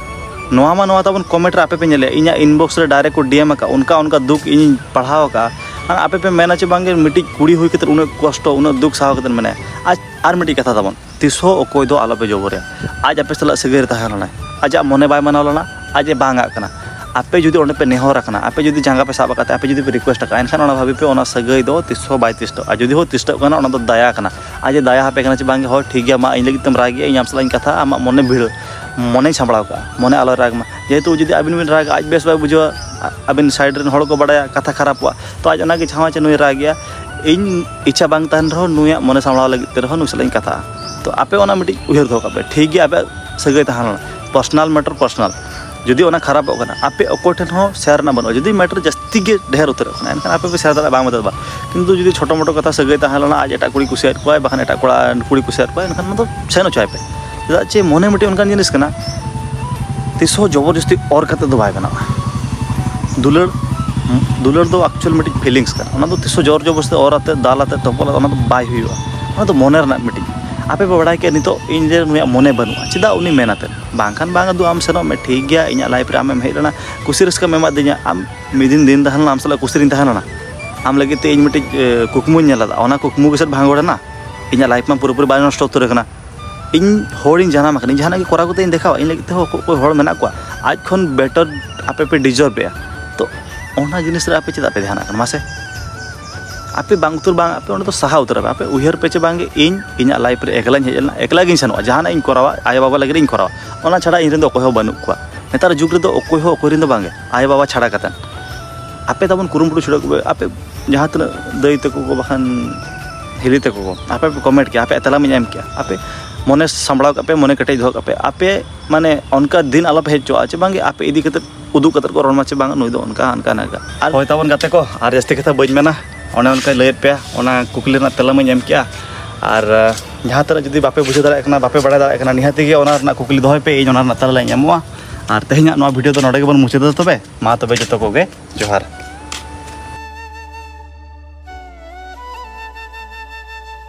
ᱱᱚᱣᱟ ᱢᱟ ᱱᱚᱣᱟ ᱛᱟᱵᱚᱱ comment ᱨᱮ ᱟᱯᱮ ᱯᱮ ᱧᱮᱞᱮᱫᱼᱟ, ᱤᱧᱟᱹᱜ inbox ᱨᱮ direct ᱠᱚ D M ᱟᱠᱟᱫᱼᱟ, ᱚᱱᱠᱟ ᱚᱱᱠᱟ ᱫᱩᱠ ᱤᱧᱤᱧ ᱯᱟᱲᱦᱟᱣ ᱟᱠᱟᱫᱼᱟ᱾ ᱟᱯᱮ ᱯᱮ ᱢᱮᱱᱟ ᱪᱮ ᱵᱟᱝᱜᱮ ᱢᱤᱫᱴᱤᱡ ᱠᱩᱲᱤ ᱦᱩᱭ ᱠᱟᱛᱮ ᱩᱱᱟᱹᱜ ᱠᱚᱥᱴᱚ, ᱩᱱᱟᱹᱜ ᱫᱩᱠ ᱥᱟᱦᱟᱣ ᱠᱟᱛᱮ ᱢᱮᱱᱟᱭᱟ᱾ ᱟᱨ, ᱟᱨ ᱢᱤᱫᱴᱤᱡ ᱠᱟᱛᱷᱟ ᱛᱟᱵᱚᱱ, ᱛᱤᱥ ᱦᱚᱸ ᱚᱠᱚᱭ ᱫᱚ ᱟᱞᱚᱯᱮ ᱡᱚᱵᱚᱨᱮᱭᱟ᱾ ᱟᱡ ᱟᱯᱮ ᱥᱟᱞᱟᱜ ᱥᱟᱹᱜᱟᱹᱭ ᱨᱮ ᱛᱟᱦᱮᱸ ᱞᱮᱱᱟᱭ, ᱟᱡᱟᱜ ᱢᱚᱱᱮ ᱵᱟᱭ ᱢᱟᱱᱟᱣ ᱞᱮᱱᱟ, ᱟᱡ ᱮ ᱵᱟᱝ ᱟᱜ ᱠᱟᱱᱟ᱾ ᱟᱯᱮ ᱡᱩᱫᱤ ᱚᱸᱰᱮ ᱯᱮ ᱱᱮᱦᱚᱨ ᱟᱠᱟᱱᱟ, ᱟᱯᱮ ᱡᱩᱫᱤ ᱡᱟᱸᱜᱟ ᱯᱮ ᱥᱟᱵ ᱟᱠᱟᱫ ᱛᱮ, ᱟᱯᱮ ᱡᱩᱫᱤ ᱯᱮ ᱨᱤᱠᱩᱭᱮᱥᱴ ᱟᱠᱟᱫᱼᱟ, ᱮᱱᱠᱷᱟᱱ ᱚᱱᱟ ᱵᱷᱟᱵᱤ ᱯᱮ, ᱚᱱᱟ ᱥᱟᱹᱜᱟᱹᱭ ᱫᱚ ᱛᱤᱥ ᱦᱚᱸ ᱵᱟᱭ ᱛᱤᱥᱴᱟᱹᱜᱼᱟ᱾ ᱡᱩᱫᱤ ᱦᱚᱸ ᱛᱤᱥᱴᱟᱹᱜ ᱠᱟᱱᱟ, ᱚᱱᱟ ᱫᱚ ᱫᱟᱭᱟ ᱠᱟᱱᱟ᱾ ᱟᱡ ᱮ ᱫᱟᱭᱟ ᱟᱯᱮ ᱠᱟᱱᱟ ᱪᱮ ᱵᱟᱝᱜᱮ, ᱦᱳᱭ ᱴᱷᱤᱠ ᱜᱮᱭᱟ, ᱢᱟ ᱤᱧ ᱞᱟᱹᱜᱤᱫ ᱛᱮᱢ ᱨᱟᱜᱮᱜᱼᱟ, ᱤᱧ ᱟᱢ ᱥᱟᱞᱟᱜ ᱤᱧ ᱠᱟᱛᱷᱟᱜᱼᱟ, ᱟᱢᱟᱜ ᱢᱚᱱᱮ ᱵᱷᱤᱲᱟᱹ, ᱢᱚᱱᱮᱧ ᱥᱟᱢᱵᱲᱟᱣ ᱠᱟᱜᱼᱟ, ᱢᱚᱱᱮ ᱟᱞᱚᱭ ᱨᱟᱜᱽ ᱢᱟ᱾ ᱡᱮᱦᱮᱛᱩ ᱡᱩᱫᱤ ᱟᱹᱵᱤᱱ ᱵᱤᱱ ᱨᱟᱜᱟ, ᱟᱡ ᱵᱮᱥ ᱵᱟᱭ ᱵᱩᱡᱷᱟᱹᱣᱟ, ᱟ-, ᱟᱹᱵᱤᱱ ᱥᱟᱭᱤᱰ ᱨᱮᱱ ᱦᱚᱲ ᱠᱚ ᱵᱟᱲᱟᱭᱟ, ᱠᱟᱛᱷᱟ ᱠᱷᱟᱨᱟᱯᱚᱜᱼᱟ᱾ ᱛᱚ ᱟᱡ ᱚᱱᱟᱜᱮ ᱪᱷᱟᱣᱟ ᱪᱮ ᱱᱩᱭ ᱨᱟᱜᱮᱜᱼᱟ, ᱤᱧ ᱤᱪᱪᱷᱟ ᱵᱟᱝ ᱛᱟᱦᱮᱱ ᱨᱮᱦᱚᱸ ᱱᱩᱭᱟᱜ ᱢᱚᱱᱮ ᱥᱟᱢᱵᱲᱟᱣ ᱞᱟᱹᱜᱤᱫ ᱛᱮ ᱨᱮᱦᱚᱸ ᱱᱩᱭ ᱥᱟᱞᱟᱜ ᱤᱧ ᱠᱟᱛᱷᱟᱜᱼᱟ᱾ ᱛᱚ ᱟᱯᱮ ᱚᱱᱟ ᱢᱤᱫᱴᱤᱡ ᱩᱭᱦᱟᱹᱨ ᱫᱚᱦᱚ ᱠᱟᱜ ᱯᱮ, ᱴᱷᱤᱠ ᱜᱮᱭᱟ, ᱟᱯᱮᱭᱟᱜ ᱥᱟᱹᱜᱟᱹᱭ ᱛᱟᱦᱮᱸ ᱞᱮᱱᱟ, ᱯᱟᱨᱥᱚᱱᱟᱞ ᱢᱮᱴᱟᱨ ᱯᱟᱨᱥᱚᱱᱟᱞ, ᱡᱩᱫᱤ ᱚᱱᱟ ᱠᱷᱟᱨᱟᱯᱚᱜ ᱠᱟᱱᱟ, ᱟᱯᱮ ᱚᱠᱚᱭ ᱴᱷᱮᱱ ᱦᱚᱸ ᱥᱮᱭᱟᱨ ᱨᱮᱱᱟᱜ ᱵᱟᱹᱱᱩᱜᱼᱟ᱾ ᱡᱩᱫᱤ ᱢᱮᱴᱟᱨ ᱡᱟᱹᱥᱛᱤ ᱜᱮ ᱰᱷᱮᱨ ᱩᱛᱟᱹᱨᱚᱜ ᱠᱟᱱᱟ, ᱮᱱᱠᱷᱟᱱ ᱟᱯᱮ ᱯᱮ ᱥᱮᱭᱟᱨ ᱫᱟᱲᱮᱭᱟᱜᱼᱟ, ᱵᱟᱝ ᱢᱮᱱᱛᱮ ᱫᱚ ᱵᱟᱝ᱾ ᱠᱤᱱᱛᱩ ᱡᱩᱫᱤ ᱪᱷᱳᱴᱳ ᱢᱳᱴᱳ ᱠᱟᱛᱷᱟ, ᱥᱟᱹᱜᱟᱹᱭ ᱛᱟᱦᱮᱸ ᱞᱮᱱᱟ, ᱟᱡ ᱮᱴᱟᱜ ᱠᱩᱲᱤ ᱠᱩᱥᱤᱭᱟᱫ ᱠᱚᱣᱟᱭ, ᱵᱟᱠᱷᱟᱱ ᱮᱴᱟᱜ ᱠᱚᱲᱟ ᱠᱩᱲᱤ ᱠᱩᱥᱤᱭᱟᱫ ᱠᱚᱣᱟᱭ, ᱮᱱᱠᱷᱟᱱ ᱚᱱᱟ ᱫᱚ ᱥᱮᱱ ᱦᱚᱪᱚᱭ ᱯᱮ᱾ ᱪᱮᱫᱟᱜ ᱪᱮ ᱢᱚᱱᱮ ᱢᱤᱫᱴᱤᱡ ᱚᱱᱠᱟᱱ ᱡᱤᱱᱤᱥ ᱠᱟᱱᱟ, ᱛᱤᱥ ᱦᱚᱸ ᱡᱚᱵᱚᱨᱡᱚᱥᱛᱤ ᱚᱨ ᱠᱟᱛᱮ ᱫᱚ ᱵᱟᱭ ᱵᱮᱱᱟᱜᱼᱟ᱾ ᱫᱩᱞᱟᱹᱲ, ᱫᱩᱞᱟᱹᱲ ᱫᱚ ᱮᱠᱪᱩᱭᱮᱞ ᱢᱤᱫᱴᱤᱡ ᱯᱷᱤᱞᱤᱝᱥ ᱠᱟᱱᱟ᱾ ᱚᱱᱟ ᱫᱚ ᱛᱤᱥ ᱦᱚᱸ ᱡᱚᱨ ᱡᱚᱵᱚᱨᱫᱚᱥᱛᱤ ᱚᱨ ᱟᱛᱮ, ᱫᱟᱞ ᱟᱛᱮ, ᱛᱚᱯᱚᱞ ᱟᱛᱮ ᱚᱱᱟ ᱫᱚ ᱵᱟᱭ ᱦᱩᱭᱩᱜᱼᱟ᱾ ᱚᱱᱟ ᱫᱚ ᱢᱚᱱᱮ ᱨᱮᱱᱟᱜ ᱢᱤᱫᱴᱤᱡ, ᱟᱯᱮ ᱯᱮ ᱵᱟᱲᱟᱭ ᱠᱮᱫ ᱱᱤᱛᱚᱜ ᱤᱧ ᱨᱮ ᱱᱩᱭᱟᱜ ᱢᱚᱱᱮ ᱵᱟᱹᱱᱩᱜᱼᱟ, ᱪᱮᱫᱟᱜ ᱩᱱᱤ ᱢᱮᱱ ᱟᱛᱮ? ᱵᱟᱝᱠᱷᱟᱱ ᱵᱟᱝ, ᱫᱩ ᱟᱢ ᱥᱮᱱᱚᱜ ᱢᱮ, ᱴᱷᱤᱠ ᱜᱮᱭᱟ, ᱤᱧᱟᱹᱜ ᱞᱟᱭᱤᱯᱷ ᱨᱮ ᱟᱢᱮᱢ ᱦᱮᱡ ᱞᱮᱱᱟ, ᱠᱩᱥᱤ ᱨᱟᱹᱥᱠᱟᱹᱢ ᱮᱢᱟᱫᱤᱧᱟ, ᱟᱢ ᱢᱤᱫ ᱫᱤᱱ ᱫᱤᱱ ᱛᱟᱦᱮᱸ ᱞᱮᱱᱟ, ᱟᱢ ᱥᱟᱞᱟᱜ ᱠᱩᱥᱤ ᱨᱤᱧ ᱛᱟᱦᱮᱸ ᱞᱮᱱᱟ, ᱟᱢ ᱞᱟᱹᱜᱤᱫ ᱛᱮ ᱤᱧ ᱢᱤᱫᱴᱤᱡ, ᱮ, ᱠᱩᱠᱢᱩᱧ ᱧᱮᱞ ᱞᱮᱫᱟ, ᱚᱱᱟ ᱠᱩᱠᱢᱩ ᱜᱮ ᱥᱮᱫ ᱵᱷᱟᱸᱜᱚᱲ ᱮᱱᱟ, ᱤᱧᱟᱹᱜ ᱞᱟᱭᱤᱯᱷ ᱢᱟ ᱯᱩᱨᱟᱹᱯᱩᱨᱤ ᱵᱟᱭ ᱱᱚᱥᱴᱚ ᱩᱛᱟᱹᱨ ᱟᱠᱟᱱᱟ᱾ ᱤᱧ ᱦᱚᱲᱤᱧ ᱡᱟᱱᱟᱢ ᱟᱠᱟᱱᱟ, ᱤᱧ ᱡᱟᱦᱟᱱᱟᱜ ᱜᱮ ᱠᱚᱨᱟᱣ ᱠᱟᱛᱮ ᱤᱧ ᱫᱮᱠᱷᱟᱣᱟ, ᱤᱧ ᱞᱟᱹᱜᱤᱫ ᱛᱮᱦᱚᱸ ᱚᱠᱚᱭ ᱦᱚᱲ ᱢᱮᱱᱟᱜ ᱠᱚᱣᱟ, ᱟᱡ ᱠᱷᱚᱱ ᱵᱮᱴᱟᱨ ᱟᱯᱮ ᱯᱮ ᱰᱤᱡᱟᱨᱵᱷ ᱮᱜᱼᱟ᱾ ᱛᱚ ᱚᱱᱟ ᱡᱤᱱᱤᱥ ᱨᱮ ᱟᱯᱮ ᱪᱮᱫᱟᱜ ᱯᱮ ᱫᱷᱮᱭᱟᱱᱟᱜ ᱠᱟᱱᱟ ᱢᱟᱥᱮ? ᱟᱯᱮ ᱵᱟᱝ ᱩᱛᱟᱹᱨ ᱵᱟᱝ, ᱟᱯᱮ ᱚᱸᱰᱮ ᱫᱚ ᱥᱟᱦᱟ ᱩᱛᱟᱹᱨ ᱟᱯᱮ᱾ ᱟᱯᱮ ᱩᱭᱦᱟᱹᱨ ᱯᱮ ᱪᱮ ᱵᱟᱝ ᱜᱮ, ᱤᱧ ᱤᱧᱟᱹᱜ ᱞᱟᱭᱤᱯᱷ ᱨᱮ ᱮᱠᱞᱟᱧ ᱦᱮᱡ ᱞᱮᱱᱟ, ᱮᱠᱞᱟ ᱜᱤᱧ ᱥᱮᱱᱚᱜᱼᱟ, ᱡᱟᱦᱟᱱᱟᱜ ᱤᱧ ᱠᱚᱨᱟᱣᱟ ᱟᱭᱳᱼᱵᱟᱵᱟ ᱞᱟᱹᱜᱤᱫ ᱤᱧ ᱠᱚᱨᱟᱣᱟ, ᱚᱱᱟ ᱪᱷᱟᱲᱟ ᱤᱧ ᱨᱮᱱ ᱫᱚ ᱚᱠᱚᱭ ᱦᱚᱸ ᱵᱟᱹᱱᱩᱜ ᱠᱚᱣᱟ᱾ ᱱᱮᱛᱟᱨ ᱡᱩᱜᱽ ᱨᱮᱫᱚ ᱚᱠᱚᱭ ᱦᱚᱸ ᱚᱠᱚᱭ ᱨᱮᱱ ᱫᱚ ᱵᱟᱝ ᱜᱮ, ᱟᱭᱳᱼᱵᱟᱵᱟ ᱪᱷᱟᱲᱟ ᱠᱟᱛᱮ᱾ ᱟᱯᱮ ᱛᱟᱵᱚᱱ ᱠᱩᱨᱩᱢᱩᱴᱩ ᱪᱷᱩᱲᱟᱹᱣ ᱠᱚᱯᱮ, ᱟᱯᱮ ᱡᱟᱦᱟᱸ ᱛᱤᱱᱟᱹᱜ ᱫᱟᱹᱭ ᱛᱟᱠᱚ ᱠᱚ ᱵᱟᱠᱷᱟᱱ ᱦᱤᱞᱤ ᱛᱟᱠᱚ ᱠᱚ, ᱟᱯᱮ ᱯᱮ ᱠᱚᱢᱮᱱᱴ ᱠᱮᱭᱟ, ᱟᱯᱮ ᱛᱮᱞᱟᱢ ᱮᱢ ᱠᱮᱭᱟ, ᱟᱯᱮ ᱢᱚᱱᱮ ᱥᱟᱢᱵᱲᱟᱣ ᱠᱟᱜ ᱯᱮ, ᱢᱚᱱᱮ ᱠᱮᱴᱮᱡ ᱫᱚᱦᱚ ᱠᱟᱜ ᱯᱮ, ᱟᱯᱮ ᱢᱟᱱᱮ ᱚᱱᱠᱟ ᱫᱤᱱ ᱟᱞᱚᱯᱮ ᱦᱮᱡ ᱦᱚᱪᱚᱣᱟᱜᱼᱟ ᱪᱮ ᱵᱟᱝᱜᱮ ᱟᱯᱮ ᱤᱫᱤ ᱠᱟᱛᱮ ᱩᱫᱩᱜ ᱠᱟᱛᱮ ᱠᱚ ᱨᱚᱲ ᱢᱟ ᱪᱮ ᱵᱟᱝ ᱱᱩᱭ ᱫᱚ ᱚᱱᱠᱟ ᱦᱟᱱᱠᱟ ᱱᱟᱝᱠᱟ᱾ ᱟᱨ ᱦᱳᱭ ᱛᱟᱵᱚᱱ ᱜᱟᱛᱮ ᱠᱚ, ᱟᱨ ᱡᱟᱹᱥᱛᱤ ᱠᱟᱛᱷᱟ ᱵᱟᱹᱧ ᱢᱮᱱᱟ, ᱚᱱᱮ ᱚᱱᱠᱟᱧ ᱞᱟᱹᱭᱟᱫ ᱯᱮᱭᱟ, ᱚᱱᱟ ᱠᱩᱠᱞᱤ ᱨᱮᱱᱟᱜ ᱛᱮᱞᱟ ᱢᱟᱧ ᱮᱢ ᱠᱮᱜᱼᱟ᱾ ᱟᱨ ᱟᱸ, ᱡᱟᱦᱟᱸ ᱛᱤᱱᱟᱹᱜ ᱡᱩᱫᱤ ᱵᱟᱯᱮ ᱵᱩᱡᱷᱟᱹᱣ ᱫᱟᱲᱮᱭᱟᱜ ᱠᱟᱱᱟ, ᱵᱟᱯᱮ ᱵᱟᱲᱟᱭ ᱫᱟᱲᱮᱭᱟᱜ ᱠᱟᱱᱟ, ᱱᱤᱦᱟᱹᱛ ᱜᱮ ᱚᱱᱟ ᱨᱮᱱᱟᱜ ᱠᱩᱠᱞᱤ ᱫᱚᱦᱚᱭ ᱯᱮ, ᱤᱧ ᱚᱱᱟ ᱨᱮᱱᱟᱜ ᱛᱮᱞᱟ ᱞᱟᱧ ᱮᱢᱚᱜᱼᱟ᱾ ᱟᱨ ᱛᱮᱦᱮᱧᱟᱜ ᱱᱚᱣᱟ ᱵᱷᱤᱰᱤᱭᱳ ᱫᱚ ᱱᱚᱰᱮ ᱜᱮᱵᱚᱱ ᱢᱩᱪᱟᱹᱫᱟ᱾ ᱛᱚᱵᱮ ᱢᱟ ᱛᱚᱵᱮ ᱡᱚᱛᱚ ᱠᱚᱜᱮ ᱡᱚᱦᱟᱨ᱾